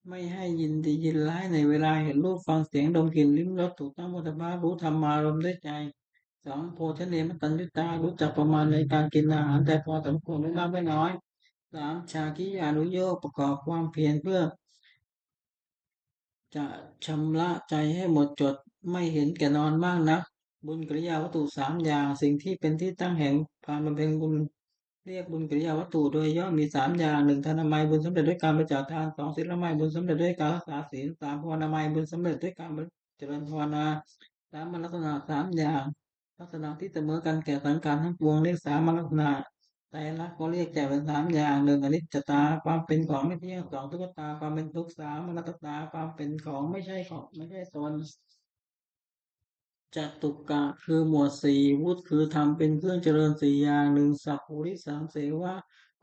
ໄມ່ໃຫ້ຍິນດີຍິນຮ້າຍໃນເວລາເຫັນຮູບ ຟັງສຽງ ດົມກິ່ນ ລິ້ມລົດ ຖືຕ້ອງໂຜດຖະພະ ຮູ້ທຳມາລົມດ້ວຍໃຈ. ສອງ ໂພຊະເນ ມະຕັນຍຸຕາ ຮູ້ຈັກປະມານໃນການກິນອາຫານ ແຕ່ພໍສົມຄວນ ໄວ້ມາກໄວ້ນ້ອຍ. ສາມ ຊາຄຣິຍານຸໂຍກ ປະກອບຄວາມພຽນເພື່ອຈະຊຳລະໃຈໃຫ້ໝົດຈົດ ໄມ່ເຫັນແກ່ນອນມາກນັກ. ບຸນກິລິຍາວັດຖຸສາມຢ່າງ ສິ່ງທີ່ເປັນທີ່ຕັ້ງແຫ່ງການບຳເພັນບຸນ ລຽກບຸນກິລິຍາວັດຖຸໂດຍຫຍໍ້ມີສາມຢ່າງ: ໜຶ່ງ ທານາໄມ ບຸນສຳເລັດດ້ວຍການບໍລິຈາກທານ, ສອງ ສີລາໄມ ບຸນສຳເລັດດ້ວຍການຮັກສາສີນ, ສາມ ພາວະນາໄມ ບຸນສຳເລັດດ້ວຍການເຈລິນພາວະນາ. ສາມ ມະລັກສະນະສາມຢ່າງ ລັກສະນະທີ່ສະເໝີກັນແກ່ສັງຂານທັງປວງ ລຽກສາມມະລັກສະນະ. ໄຕລັກກໍລຽກແຈກເປັນສາມຢ່າງ: ໜຶ່ງ ອະນິດຈະຕາ ຄວາມເປັນຂອງໄມ່ທ່ຽງ, ສອງ ທຸກຂະຕາ ຄວາມເປັນທຸກ, ສາມ ອະນັດຕະຕາ ຄວາມເປັນຂອງໄມ່ໃຊ່ຂອງ ໄມ່ໃຊ່ຕົນ. ຈະຕຸກກະ ຄືໝວດສີ່, ວຸດ ຄືທຳເປັນເຄື່ອງຈະເລີນສີ່ຢ່າງ, ໜຶ່ງ ສັບປຸລິສັງເສວະ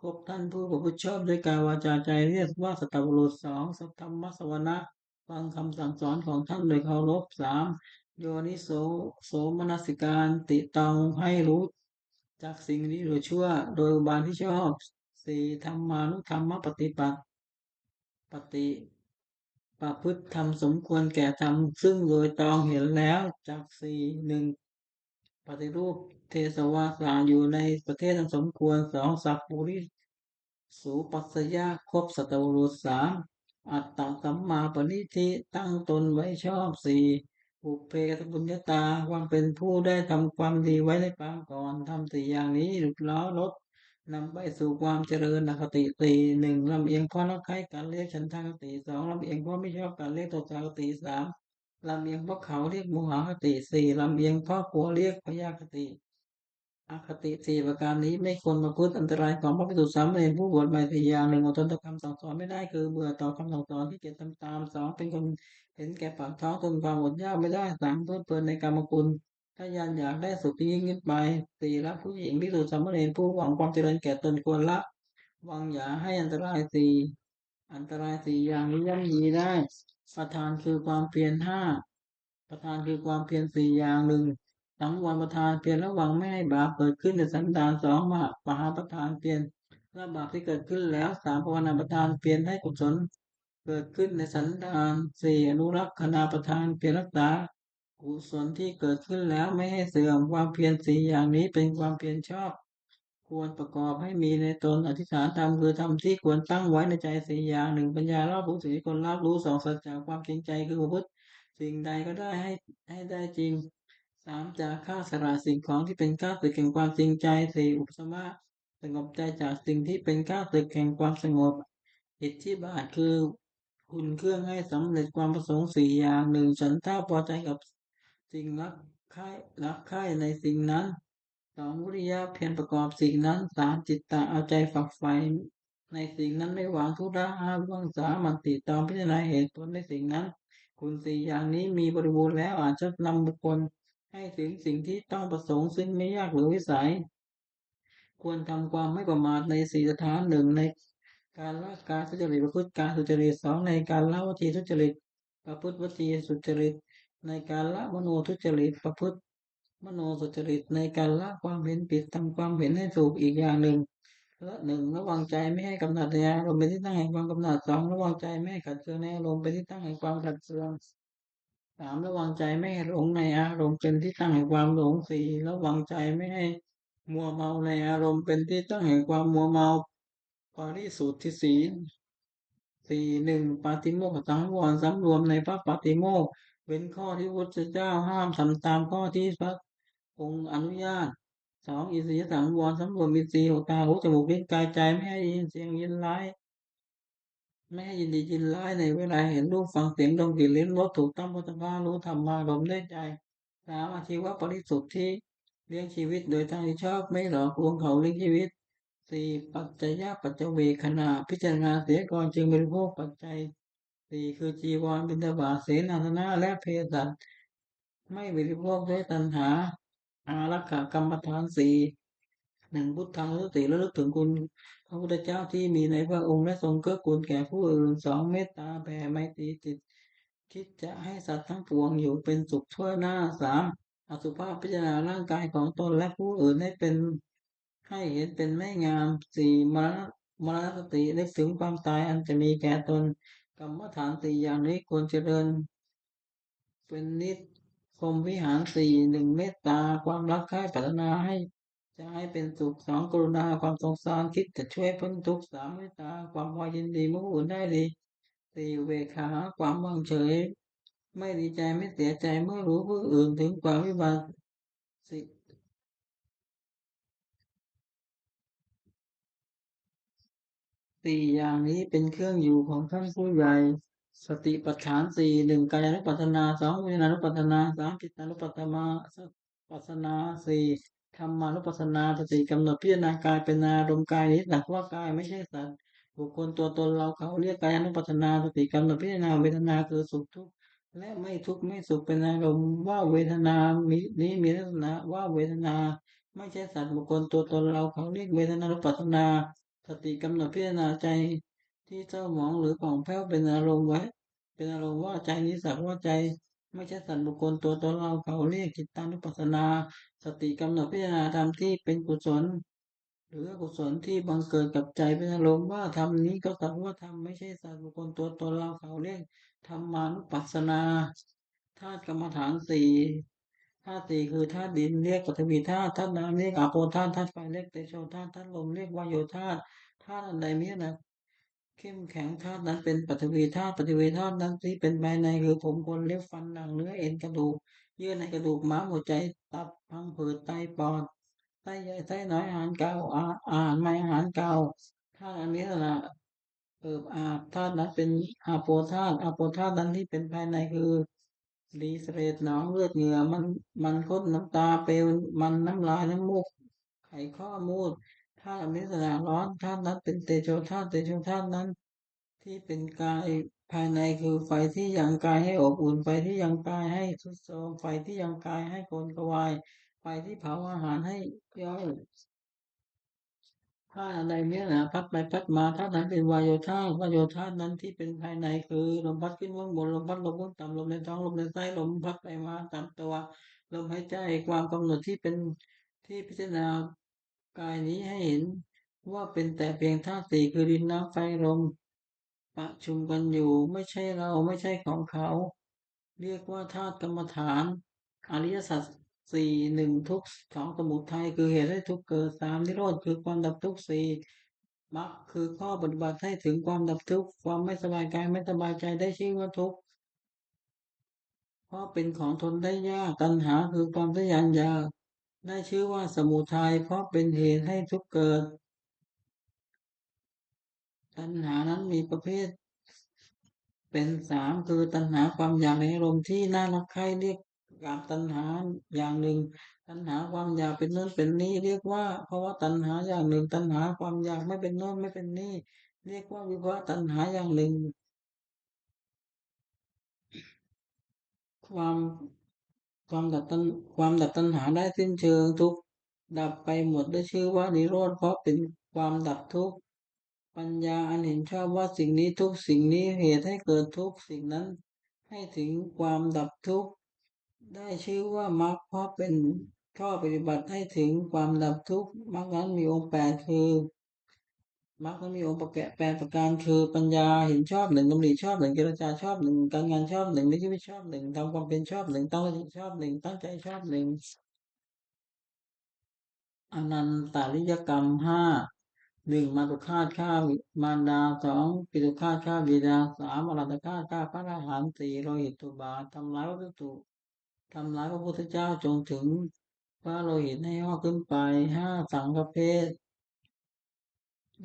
ຄົບທ່ານຜູ້ປະພຶດຊອບດ້ວຍກາຍ ວາຈາ ໃຈ ລຽກວ່າສັດຕະບຸລຸດ, ສອງ ສັດທຳມະສະວະນະ ຟັງຄຳສັ່ງສອນຂອງທ່ານໂດຍເຄົາລົບ, ສາມ ໂຍນິໂສ ໂສມະນະສິການ ຕິຕອງໃຫ້ຮູ້ຈັກສິ່ງດີ ຫຼື ຊົ່ວ ໂດຍອຸບາຍທີ່ຊອບ, ສີ່ ທຳມານຸທຳມະປະຕິປັດ ປະຕິ ປະພຶດທຳສົມຄວນແກ່ທຳ ຊຶ່ງໂດຍຕອງເຫັນແລ້ວ ຈັກສີ່ ໜຶ່ງ ປະຕິຮູບເທສະວາສາ ຢູ່ໃນປະເທດອັນສົມຄວນ, ສອງ ສັບປຸລິ ສູປັດສະຍະ ຄົບສັດຕະບຸລຸດ, ສາມ ອັດຕະສຳມາປະນິທິ ຕັ້ງຕົນໄວ້ຊອບ, ສີ່ ບຸບເພກະຕະບຸນຍະຕາ ຄວາມເປັນຜູ້ໄດ້ທຳຄວາມດີໄວ້ໃນປາງກ່ອນ. ທຳສີ່ຢ່າງນີ້ຫຼຸດລ້ອລົດນຳໄປສູ່ຄວາມຈະເລີນ. ອະຄະຕິສີ່ ໜຶ່ງ ລຳອຽງເພາະຮັກໃຄ່ກັນ ລຽກສັນທາຄະຕິ, ສອງ ລຳອຽງເພາະມິຊອບກັນ ລຽກໂທສາຄະຕິ, ສາມ ລຳອຽງເພາະເຂົາ ລຽກໂມຫະຄະຕິ, ສີ່ ລຳອຽງເພາະກົວ ລຽກພະຍາດຄະຕິ. ອະຄະຕິສີ່ປະການນີ້ໄມ່ຄວນປະພຶດ. ອັນຕະລາຍຂອງພະພິກຂຸສາມະເນນຜູ້ບວດໃໝ່ສີ່ຢ່າງ: ໜຶ່ງ ອົດທົນຕໍ່ຄຳສັ່ງສອນໄມ່ໄດ້ ຄືເບື່ອຕໍ່ຄຳສັ່ງສອນ ຂີ້ກຽດທຳຕາມ, ສອງ ເປັນຄົນເຫັນແກ່ປາກທ້ອງ ທົນຄວາມອົດຢາກໄມ່ໄດ້, ສາມ ເພີດເພີນໃນກາມະຄຸນ ທະຍານຢາກໄດ້ສຸກທີ່ຍິ່ງຂຶ້ນໄປ, ສີ່ ລັກຜູ້ຍິງ. ພິກຂຸສາມະເນນຜູ້ຫວັງຄວາມຈະເລີນແກ່ຕົນຄວນລະວັງຢ່າໃຫ້ອັນຕະລາຍສີ່ ອັນຕະລາຍສີ່ຢ່າງນີ້ຍ່ອມມີໄດ້. ປະທານຄືຄວາມພຽນຫ້າ ປະທານຄືຄວາມພຽນສີ່ຢ່າງ. ໜຶ່ງ ສັງວອນປະທານ ພຽນລະວັງບໍ່ໃຫ້ບາບເກີດຂຶ້ນໃນສັນດານ. ສອງ ມະຫາປະທານ ພຽນລະບາບທີ່ເກີດຂຶ້ນແລ້ວ. ສາມ ພາວະນາປະທານ ພຽນໃຫ້ກຸສົນເກີດຂຶ້ນໃນສັນດານ. ສີ່ ອະນຸລັກຂະນາປະທານ ພຽນຮັກສາ ກຸສົນທີ່ເກີດຂຶ້ນແລ້ວໄມ່ໃຫ້ເສື່ອມ. ຄວາມພຽນສີ່ຢ່າງນີ້ເປັນຄວາມພຽນຊອບ ຄວນປະກອບໃຫ້ມີໃນຕົນ. ອະທິຖານທຳ ຄືທຳທີ່ຄວນຕັ້ງໄວ້ໃນໃຈສີ່ຢ່າງ. ໜຶ່ງ ປັນຍາລອບຮູ້ສິ່ງທີ່ຄວນລອບຮູ້. ສອງ ສັດຈະ ຄວາມຈິງໃຈ ຄືປະພຶດສິ່ງໃດກໍໄດ້ໃຫ້ ໃຫ້ໄດ້ຈິງ. ສາມ ຈາຄະ ສະຫຼະສິ່ງຂອງທີ່ເປັນຂ້າສຶກແຫ່ງຄວາມຈິງໃຈ. ສີ່ ອຸປະສະມະ ສະຫງົບໃຈຈາກສິ່ງທີ່ເປັນຂ້າສຶກແຫ່ງຄວາມສະຫງົບ. ອິດທິບາດ ຄືຄຸນເຄື່ອງໃຫ້ສຳເລັດຄວາມປະສົງສີ່ຢ່າງ. ໜຶ່ງ ສັນທາ ພໍໃຈກັບສິ່ງ ລັກໃຄ່ ລັກໃຄ່ໃນສິ່ງນັ້ນ. ສອງ ວິລິຍະ ພຽນປະກອບສິ່ງນັ້ນ. ສາມ ຈິດຕະ ເອົາໃຈຝັກໃຝ່ໃນສິ່ງນັ້ນໄດ້ວາງທຸລະ. ຫ້າ ວິວັງສາ ໝັ່ນຕີຕອງພິຈາລະນາເຫດຜົນໃນສິ່ງນັ້ນ. ຄຸນສີ່ຢ່າງນີ້ມີບໍລິບູນແລ້ວ ອາດຊັກນຳບຸກຄົນໃຫ້ເຖິງສິ່ງທີ່ຕ້ອງປະສົງ ຊຶ່ງໄມ່ຍາກເຫຼືອວິໄສ. ຄວນທຳຄວາມໄມ່ປະໝາດໃນສີ່ສະຖານ. ໜຶ່ງ ໃນກາລະກາຍສຸຈະລິດ ປະພຶດກາຍສຸຈະລິດ. ສອງ ໃນກາລະວະຈີສຸຈະລິດ ປະພຶດວະຈີສຸຈະລິດ. ໃນກາລະມະໂນສຸຈະລິດ ປະພຶດມະໂນສຸຈະລິດ. ໃນກາລະຄວາມເຫັນຜິດ ທຳຄວາມເຫັນໃຫ້ຖືກ. ອີກຢ່າງໜຶ່ງ ລະ ໜຶ່ງ ລະວັງໃຈໄມ່ໃຫ້ກຳໜັດໃນອາລົມເປັນທີ່ຕັ້ງແຫ່ງຄວາມກຳໜັດ. ສອງ ລະວັງໃຈໄມ່ໃຫ້ຂັດເຄືອງໃນອາລົມເປັນທີ່ຕັ້ງແຫ່ງຄວາມຂັດເຄືອງ. ສາມ ລະວັງໃຈໄມ່ໃຫ້ຫຼົງໃນອາລົມເປັນທີ່ຕັ້ງແຫ່ງຄວາມຫຼົງ. ສີ່ ລະວັງໃຈໄມ່ໃຫ້ມົວເມົາໃນອາລົມເປັນທີ່ຕັ້ງແຫ່ງຄວາມມົວເມົາ. ປະລິສຸດທິສີນ ສີ່ ໜຶ່ງ ປາຕິໂມກຂະສັງວອນ ສຳລວມໃນພະປາຕິໂມກ ເວັ້ນຂໍ້ທີ່ພະພຸດທະເຈົ້າຫ້າມ ທຳຕາມຂໍ້ທີ່ພະອົງອະນຸຍາດ. ສອງ ອິນດຣີຍະສັງວອນ ສຳລວມອິນດຣີ ຫກ ຕາ ຫູ ຈະມູກ ລີ້ນ ກາຍ ໃຈ ໄມ່ໃຫ້ໄດ້ຍິນສຽງຍິນຮ້າຍ ໄມ່ໃຫ້ຍິນດີຍິນຮ້າຍໃນເວລາເຫັນຮູບ ຟັງສຽງ ດົມກິ່ນ ລິ້ມລົດ ຖືກຕ້ອງໂຜດຖະພະ ຮູ້ທຳມາລົມດ້ວຍໃຈ. ສາມ ອາຊີວະປະລິສຸດທິ ລ້ຽງຊີວິດໂດຍທາງທີ່ຊອບ ໄມ່ຫຼອກລວງເຂົາລ້ຽງຊີວິດ. ສີ່ ປັດຈະຍະປັດຈະເວກຂະນາ ພິຈາລະນາເສຍກ່ອນຈຶ່ງບໍລິໂພກປັດໄຈ. ສີ່ ຄືຈີວອນ ບິນທະບາດ ເສນາສະນະ ແລະ ເພສັດ ໄມ່ບໍລິໂພກດ້ວຍຕັນຫາ. ອາລັກຂະກຳມະຖານສີ່ ໜຶ່ງ ພຸດທານຸສະຕິ ລະລຶກເຖິງຄຸນພະພຸດທະເຈົ້າທີ່ມີໃນພະອົງ ແລະ ຊົງເກື້ອກູນແກ່ຜູ້ອື່ນ. ສອງ ເມດຕາ ແຜ່ໄມຕີຈິດ ຄິດຈະໃຫ້ສັດທັງປວງຢູ່ເປັນສຸກທົ່ວໜ້າ. ສາມ ອະສຸພະ ພິຈາລະນາຮ່າງກາຍຂອງຕົນ ແລະ ຜູ້ອື່ນໃຫ້ເປັນ ໃຫ້ເຫັນເປັນໄມ້ງາມ. ສີ່ ມະລະນະສະຕິ ນຶກເຖິງຄວາມຕາຍອັນຈະມີແກ່ຕົນ. ກຳມະຖານສີ່ຢ່າງນີ້ຄວນຈະເລີນເປັນນິດ. ພົມວິຫານສີ່ ໜຶ່ງ ເມດຕາ ຄວາມລັກໃຄ່ປາດຖະໜາໃຫ້ ຈະໃຫ້ເປັນສຸກ. ສອງ ກະລຸນາ ຄວາມສົງສານ ຄິດຈະຊ່ວຍພົ້ນທຸກ. ສາມ ມຸທິຕາ ຄວາມພໍຍິນດີເມື່ອຜູ້ອື່ນໄດ້ດີ. ສີ່ ອຸເບກຂາ ຄວາມວາງເສີຍ ໄມ່ດີໃຈ ໄມ່ເສຍໃຈເມື່ອຮູ້ຜູ້ອື່ນເຖິງຄວາມວິບັດ. ສີ່ ສີ່ຢ່າງນີ້ເປັນເຄື່ອງຢູ່ຂອງທ່ານຜູ້ໃຫຍ່. ສະຕິປັດຖານສີ່ ໜຶ່ງ ກາຍານຸປັດສະນາ. ສອງ ເວທະນານຸປັດສະນາ. ສາມ ຈິດຕານຸປັດສະນາ ປັດສະນາ. ສີ່ ທຳມານຸປັດສະນາ ສະຕິກຳນົດພິຈາລະນາກາຍເປັນອາລົມ. ກາຍນີ້ສັກວ່າກາຍ ໄມ່ໃຊ່ສັດ ບຸກຄົນ ຕົວຕົນ ເຮົາເຂົາ ລຽກກາຍານຸປັດສະນາ. ສະຕິກຳນົດພິຈາລະນາເວທະນາ ຄືສຸກ ທຸກ ແລະ ໄມ່ທຸກ ໄມ່ສຸກ ເປັນອາລົມ ວ່າເວທະນາ ມີ ນີ້ມີລັກສະນະວ່າເວທະນາ ໄມ່ໃຊ່ສັດ ບຸກຄົນ ຕົວຕົນ ເຮົາເຂົາ ລຽກເວທະນານຸປັດສະນາ. ສະຕິກຳນົດພິຈາລະນາໃຈທີ່ເສົ້າໝອງ ຫຼື ຜ່ອງແຜ້ວ ເປັນອາລົມ ເປັນອາລົມວ່າໃຈ ນີ້ສັກວ່າໃຈ ໄມ່ໃຊ່ສັດ ບຸກຄົນ ຕົວຕົນ ເຮົາເຂົາ ລຽກຈິດຕານຸປັດສະນາ. ສະຕິກຳນົດພິຈາລະນາທຳທີ່ເປັນກຸສົນ ຫຼື ອະກຸສົນທີ່ບັງເກີດກັບໃຈເປັນອາລົມວ່າທຳ ນີ້ກໍສັກວ່າທຳ ໄມ່ໃຊ່ສັດ ບຸກຄົນ ຕົວຕົນ ເຮົາເຂົາ ລຽກທຳມານຸປັດສະນາ. ທາດກຳມະຖານສີ່ ທາດສີ່ຄືທາດດິນ ລຽກປະຖະວີທາດ, ທາດນ້ຳ ລຽກອາໂປທາດ, ທາດໄຟ ລຽກເຕໂຊທາດ, ທາດລົມ ລຽກວາໂຍທາດ. ທາດອັນໃດມີຂະໜາດເຂັ້ມແຂງ ທາດນັ້ນເປັນປະຖະວີທາດ. ປະຖະວີທາດນັ້ນທີ່ເປັນພາຍໃນຄື ຜົມ ຂົນ ເລັບ ຟັນ ໜັງ ເນື້ອ ເອັນ ກະດູກ ເຍື່ອໃນກະດູກ ມ້າມ ຫົວໃຈ ຕັບ ພັງຜືດ ໄຕ ປອດ ໄສ້ໃຫຍ່ ໄສ້ນ້ອຍ ອາຫານເກົ່າ ອາ ອາຫານໃໝ່ ອາຫານເກົ່າ. ທາດອັນມີລັກສະນະເອິບອາບ ທາດນັ້ນເປັນອາໂປທາດ. ອາໂປທາດນັ້ນທີ່ເປັນພາຍໃນຄື ລີ ສະເລດ ໜອງ ເລືອດ ເຫຍື້ອ ມັນ ມັນ ຂົນ ນ້ຳຕາ ເປວ ມັນ ນ້ຳລາຍ ນ້ຳມູກ ໄຂ ຂໍ້ ມູດ. ທາດອັນມີລັກສະນະຮ້ອນ ທາດນັ້ນເປັນເຕໂຊທາດ. ເຕໂຊທາດນັ້ນ ທີ່ເປັນກາຍພາຍໃນຄື ໄຟທີ່ຍັງກາຍໃຫ້ອົບອຸ່ນ, ໄຟທີ່ຍັງກາຍໃຫ້ຊຸດໂຊມ, ໄຟທີ່ຍັງກາຍໃຫ້ຂົນຂະຫວາຍ, ໄຟທີ່ເຜົາອາຫານໃຫ້ຍ່ອຍ, ທາດອັນໃດມີໜ້າພັດໄປພັດມາ, ທາດນັ້ນເປັນວາໂຍທາດ, ວາໂຍທາດນັ້ນທີ່ເປັນພາຍໃນ ຄືລົມພັດຂຶ້ນເບື້ອງບົນ, ລົມພັດລົງເບື້ອງຕ່ຳ, ລົມໃນທ້ອງ, ລົມໃນໄສ້, ລົມພັດໄປມາຕາມຕົວ, ລົມຫາຍໃຈ, ຄວາມກຳນົດທີ່ເປັນທີ່ພິຈາລະນາ ກາຍນີ້ໃຫ້ເຫັນວ່າເປັນແຕ່ພຽງທາດສີ່ ຄືດິນ, ນ້ຳ, ໄຟ, ລົມ ປະຊຸມກັນຢູ່, ໄມ່ໃຊ່ເຮົາ, ໄມ່ໃຊ່ຂອງເຂົາ, ຮຽກວ່າທາດກຳມະຖານ. ອະລິຍະສັດສີ່ ໜຶ່ງ ທຸກ, ສອງ ສະໝຸໄທ ຄືເຫດໃຫ້ທຸກເກີດ, ສາມ ນິໂຣດ ຄືຄວາມດັບທຸກ, ສີ່ ມັກ ຄືຂໍ້ປະຕິບັດໃຫ້ເຖິງຄວາມດັບທຸກ. ຄວາມໄມ່ສະບາຍກາຍ ໄມ່ສະບາຍໃຈ ໄດ້ຊື່ວ່າທຸກ ເພາະເປັນຂອງທົນໄດ້ຍາກ. ຕັນຫາ ຄືຄວາມທະຍານຢາກ ໄດ້ຊື່ວ່າສະໝຸໄທ ເພາະເປັນເຫດໃຫ້ທຸກເກີດ. ຕັນຫານັ້ນມີປະເພດເປັນສາມ ຄື ຕັນຫາຄວາມຢາກໃນອາລົມທີ່ໜ້າຮັກໃຄ່ ຮຽກກາມຕັນຫາຢ່າງໜຶ່ງ, ຕັນຫາຄວາມຢາກເປັນໂນ້ນເປັນນີ້ ຮຽກວ່າພະວະຕັນຫາຢ່າງໜຶ່ງ, ຕັນຫາຄວາມຢາກໄມ່ເປັນໂນ້ນໄມ່ເປັນນີ້ ຮຽກວ່າວິພະວະຕັນຫາຢ່າງໜຶ່ງ. ຄວາມ ຄວາມດັບຕັນ ຄວາມດັບຕັນຫາໄດ້ສິ້ນເຊີງ, ທຸກດັບໄປໝົດ ໄດ້ຊື່ວ່ານິໂຣດ ເພາະເປັນຄວາມດັບທຸກ. ປັນຍາອັນເຫັນຊອບວ່າສິ່ງນີ້ທຸກ, ສິ່ງນີ້ເຫດໃຫ້ເກີດທຸກ, ສິ່ງນັ້ນໃຫ້ເຖິງຄວາມດັບທຸກ ໄດ້ຊື່ວ່າມັກ ເພາະເປັນຂໍ້ປະຕິບັດໃຫ້ເຖິງຄວາມດັບທຸກ. ມັກນັ້ນມີອົງແປດ ຄື ມັກນັ້ນມີອົງປະກະ ແປດປະການ ຄື ປັນຍາເຫັນຊອບໜຶ່ງ, ດຳລິຊອບໜຶ່ງ, ເຈລະຈາຊອບໜຶ່ງ, ການງານຊອບໜຶ່ງ, ມີຊີວິດຊອບໜຶ່ງ, ທຳຄວາມເປັນຊອບໜຶ່ງ, ຕັ້ງສະຕິຊອບໜຶ່ງ, ຕັ້ງໃຈຊອບໜຶ່ງ. ອະນັນຕະລິຍະກຳຫ້າ ໜຶ່ງ ມາຕຸຄາດຂ້າມານດາ, ສອງ ປິຕຸຄາດຂ້າບິດາ, ສາມ ອະລັນຕະຄາດຂ້າພະອະລະຫັນ, ສີ່ ໂລຫິດຕຸບາດ ທຳລາຍວັດຖຸ ທຳລາຍພະພຸດທະເຈົ້າ ຈົ່ງເຖິງພະໂລຫິດໃຫ້ຮອດຂຶ້ນໄປ, ຫ້າ ສັງຄະເພດ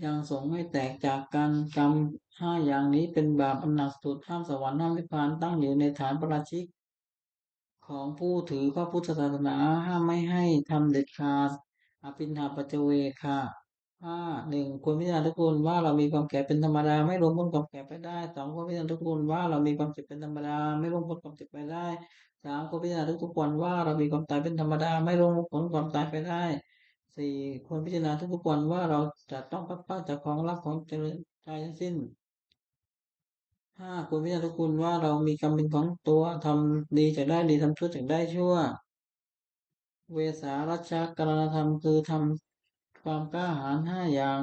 ຍັງສົງໃຫ້ແຕກຈາກກັນ. ກຳຫ້າຢ່າງນີ້ເປັນບາບອັນໜັກສຸດ, ຫ້າມສະຫວັນ ຫ້າມນິບພານ, ຕັ້ງຢູ່ໃນຖານປະລາຊິກ ຂອງຜູ້ຖືພະພຸດທະສາສະໜາ, ຫ້າມໄມ່ໃຫ້ທຳເດັດຂາດ. ອະປິນຫາປັດຈະເວກຂະ ຫ້າ ໜຶ່ງ ຄວນພິຈາລະນາທຸກຄົນວ່າເຮົາມີຄວາມແກ່ເປັນທຳມະດາ, ໄມ່ລ່ວງພົ້ນຄວາມແກ່ໄປໄດ້. ສອງ ຄວນພິຈາລະນາທຸກຄົນວ່າເຮົາມີຄວາມເຈັບເປັນທຳມະດາ, ໄມ່ລ່ວງພົ້ນຄວາມເຈັບໄປໄດ້. ສາມ ຄວນພິຈາລະນາທຸກໆວັນວ່າເຮົາມີຄວາມຕາຍເປັນທຳມະດາ, ໄມ່ລ່ວງພົ້ນຄວາມຕາຍໄປໄດ້. ສີ່ ຄວນພິຈາລະນາທຸກໆວັນວ່າເຮົາຈະຕ້ອງພັດພາກຈາກຂອງລັກຂອງໃຈທັງສິ້ນ. ຫ້າ ຄວນພິຈາລະນາທຸກຄົນວ່າເຮົາມີກຳເປັນຂອງຕົວ, ທຳດີຈະໄດ້ດີ, ທຳຊົ່ວຈະໄດ້ຊົ່ວ. ເວສາລະຊະກະລະນະທຳ ຄືທຳຄວາມກ້າຫານຫ້າຢ່າງ.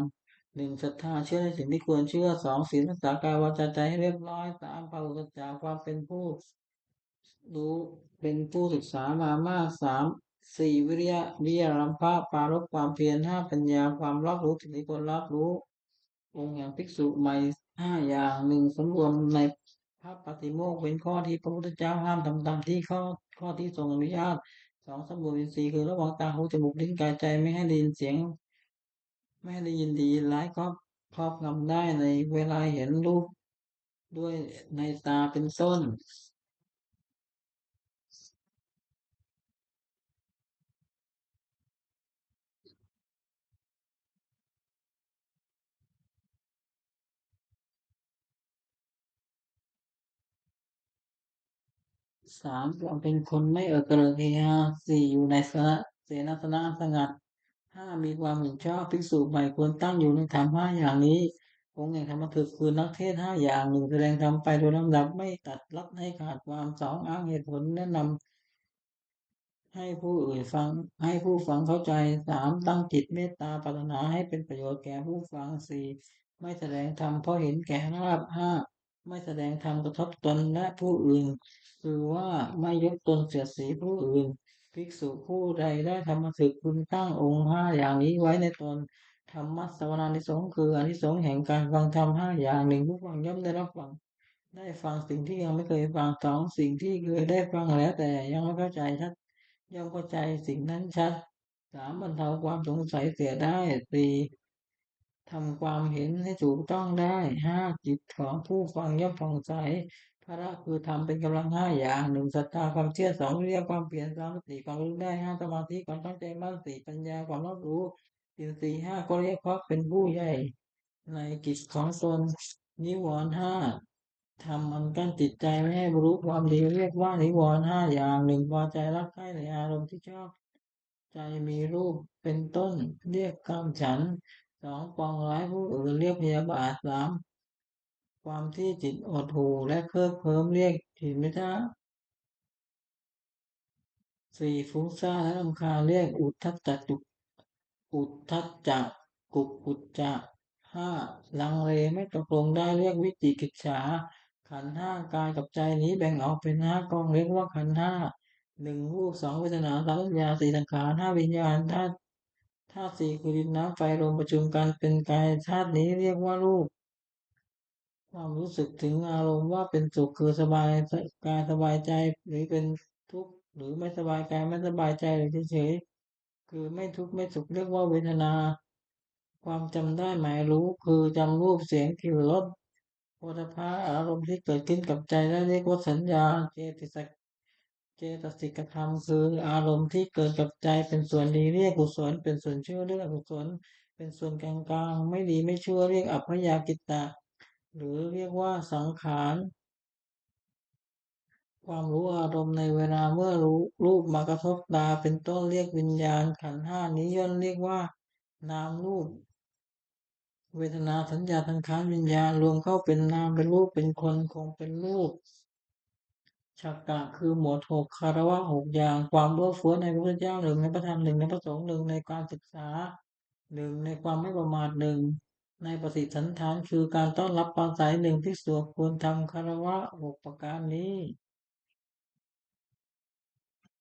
ໜຶ່ງ ສັດທາ ເຊື່ອໃນສິ່ງທີ່ຄວນເຊື່ອ. ສອງ ສີນ ຮັກສາກາຍວາຈາໃຈໃຫ້ຮຽບຮ້ອຍ. ສາມ ພາຫຸສັດຈາ ຄວາມເປັນຜູ້ ຮູ້ ເປັນຜູ້ສຶກສາມາມາກ. ສາມ ສີ່ ວິລິຍະ ວິລິຍາລຳພະ ປາລົບຄວາມພຽນ. ຫ້າ ປັນຍາ ຄວາມລອບຮູ້ ສິ່ງທີ່ຄວນລອບຮູ້. ອົງແຫ່ງພິກສຸໃໝ່ຫ້າຢ່າງ. ໜຶ່ງ ສຳລວມໃນພະປາຕິໂມກ ເວັ້ນຂໍ້ທີ່ພະພຸດທະເຈົ້າຫ້າມ, ທຳຕາມທີ່ຂໍ້ ຂໍ້ທີ່ຊົງອະນຸຍາດ. ສອງ ສຳລວມອິນຊີ ຄືລະວັງຕາ, ຫູ, ຈະມູກ, ລີ້ນ, ກາຍ, ໃຈ ໄມ່ໃຫ້ໄດ້ຍິນສຽງ ແມ່ນໄດ້ຍິນດີຮ້າຍຄອບ ຄອບງຳໄດ້ໃນເວລາເຫັນຮູບດ້ວຍໃນຕາເປັນຕົ້ນ. ສາມ ຄວາມເປັນຄົນໄມ່ເອີກກະເລີກເຮຮາ. ສີ່ ຢູ່ໃນສະນະ ເສນາສະນະອັນສະຫງັດ. ຫ້າ ມີຄວາມເຫັນຊອບ. ພິກສຸໃໝ່ຄວນຕັ້ງຢູ່ໃນທຳຫ້າຢ່າງນີ້. ອົງແຫ່ງທຳມະທຶກ ຄືນັກເທດຫ້າຢ່າງ. ໜຶ່ງ ສະແດງທຳໄປໂດຍລຳດັບ ໄມ່ຕັດລັດໃຫ້ຂາດຄວາມ. ສອງ ອ້າງເຫດຜົນແນະນຳ ໃຫ້ຜູ້ອື່ນຟັງ ໃຫ້ຜູ້ຟັງເຂົ້າໃຈ. ສາມ ຕັ້ງຈິດເມດຕາ ປາດຖະໜາໃຫ້ເປັນປະໂຫຍດແກ່ຜູ້ຟັງ. ສີ່ ໄມ່ສະແດງທຳເພາະເຫັນແກ່ລາບ. ຫ້າ ໄມ່ສະແດງທຳກະທົບຕົນ ແລະ ຜູ້ອື່ນ ຄືວ່າໄມ່ຍົກຕົນສຽດສີຜູ້ອື່ນ. ພິກສຸຜູ້ໃດໄດ້ທຳມະທຶກ ຄືຕັ້ງອົງຫ້າຢ່າງນີ້ໄວ້ໃນຕົນ. ທຳມະສະວະນານິສົງ ຄືອານິສົງແຫ່ງການຟັງທຳຫ້າຢ່າງ. ໜຶ່ງ ຜູ້ຟັງຍ່ອມໄດ້ຮັບຟັງ ໄດ້ຟັງສິ່ງທີ່ຍັງໄມ່ເຄີຍຟັງ. ສອງ ສິ່ງທີ່ເຄີຍໄດ້ຟັງແລ້ວແຕ່ຍັງບໍ່ເຂົ້າໃຈ ຖ້າຍ່ອມເຂົ້າໃຈສິ່ງນັ້ນຊັດ. ສາມ ບັນເທົາຄວາມສົງໄສເສຍໄດ້. ສີ່ ທຳຄວາມເຫັນໃຫ້ຖືກຕ້ອງໄດ້. ຫ້າ ຈິດຂອງຜູ້ຟັງຍ່ອມຜ່ອງໃສ. ພະລະຄືທຳເປັນກຳລັງຫ້າຢ່າງ. ໜຶ່ງ ສັດທາ ຄວາມເຊື່ອ. ສອງ ວິລິຍະ ຄວາມພຽນ. ສາມ ສະຕິ ຄວາມລະລຶກໄດ້. ຫ້າ ສະມາທິ ຄວາມຕັ້ງໃຈໝັ້ນ. ສີ່ ປັນຍາ ຄວາມລອບຮູ້. ອິນຊີຫ້າ ກໍຮຽກວ່າເປັນຜູ້ໃຫຍ່ໃນກິດຂອງຕົນ. ນິວອນຫ້າ ທຳອັນກັ້ນຈິດໃຈໄມ່ໃຫ້ບັນລຸຄວາມດີ ຮຽກວ່ານິວອນຫ້າຢ່າງ. ໜຶ່ງ ພໍໃຈ ລັກໃຄ່ໃນອາລົມທີ່ຊອບໃຈ ມີຮູບເປັນຕົ້ນ ຮຽກກາມສັນ. ສ ສອງ ປອງຮ້າຍຜູ້ອື່ນ ເອີ້ນພະຍາບາດ. ສາມ ຄວາມທີ່ຈິດຫົດຫູ່ ແລະ ເຄີບເຄີມ ເອີ້ນທີນມິດທະ. ສີ່ ຟຸ້ງສ້ານ ແລະ ລຳຄານ ເອີ້ນອຸດທັດຈະ ອຸດທັດຈະ ກຸກກຸດຈະ. ຫ້າ ລັງເລ ໄມ່ຕົກລົງໄດ້ ເອີ້ນວິຈິກິດສາ. ຂັນຫ້າ ກາຍກັບໃຈນີ້ແບ່ງອອກເປັນຫ້າກອງ ເອີ້ນວ່າຂັນຫ້າ. ໜຶ່ງ ຮູບ, ສອງ ເວທະນາ, ສາມ ສັນຍາ, ສີ່ ສັງຂານ, ຫ້າ ວິນຍານ. ທາດ ທາດສີ່ຄືດິນ, ນ້ຳ, ໄຟ, ລົມ ປະຊຸມກັນເປັນກາຍ. ທາດນີ້ເອີ້ນວ່າຮູບ. ຄວາມຮູ້ສຶກເຖິງອາລົມວ່າເປັນສຸກ ຄືສະບາຍກາຍສະບາຍໃຈ ຫຼືເປັນທຸກ ຫຼືໄມ່ສະບາຍກາຍ ໄມ່ສະບາຍໃຈ ຫຼືເສຍໆ ຄືໄມ່ທຸກໄມ່ສຸກ ເອີ້ນວ່າເວທະນາ. ຄວາມຈຳໄດ້ໝາຍຮູ້ ຄືຈຳຮູບ, ສຽງ, ກິ່ນ, ລົດ, ໂຜດຖະພະ. ອາລົມທີ່ເກີດຂຶ້ນກັບໃຈໄດ້ ເອີ້ນວ່າສັນຍາ. ເຈດຕະສິກ ເຈຕະສິກກະທຳ ຄືອາລົມທີ່ເກີດກັບໃຈ ເປັນສ່ວນດີ ເອີ້ນກຸສົນ, ເປັນສ່ວນຊົ່ວ ເອີ້ນອະກຸສົນ, ເປັນສ່ວນກາງໆ ໄມ່ດີໄມ່ຊົ່ວ ເອີ້ນອັບພະຍາກິດຕະ ຫຼືເອີ້ນວ່າສັງຂານ. ຄວາມຮູ້ອາລົມໃນເວລາເມື່ອຮູ້ ຮູບມາກະທົບຕາ ເປັນຕົ້ນ ເອີ້ນວິນຍານ. ຂັນຫ້ານີ້ ຍ້ອນເອີ້ນວ່ານາມຮູບ ເວທະນາ, ສັນຍາ, ສັງຂານ, ວິນຍານ ລວມເຂົ້າເປັນນາມ ເປັນຮູບ ເປັນຄົນ ຄົງເປັນຮູບ. ສັກກະ ຄືໝວດຫົກ, ຄາລະວະ ຫົກຢ່າງ. ຄວາມເອື້ອເຟື້ອໃນພະພຸດທະເຈົ້າ ໜຶ່ງ ໃນພະທຳ ໜຶ່ງ ໃນພະສົງ ໜຶ່ງ ໃນການສຶກສາ ໜຶ່ງ ໃນຄວາມໄມ່ປະໝາດ ໜຶ່ງ ໃນປະຕິສັນຖານ ຄືການຕ້ອນຮັບປາໄສ ໜຶ່ງ ພິກຂຸຄວນທຳ ຄາລະວະ ຫົກ ປະການນີ້.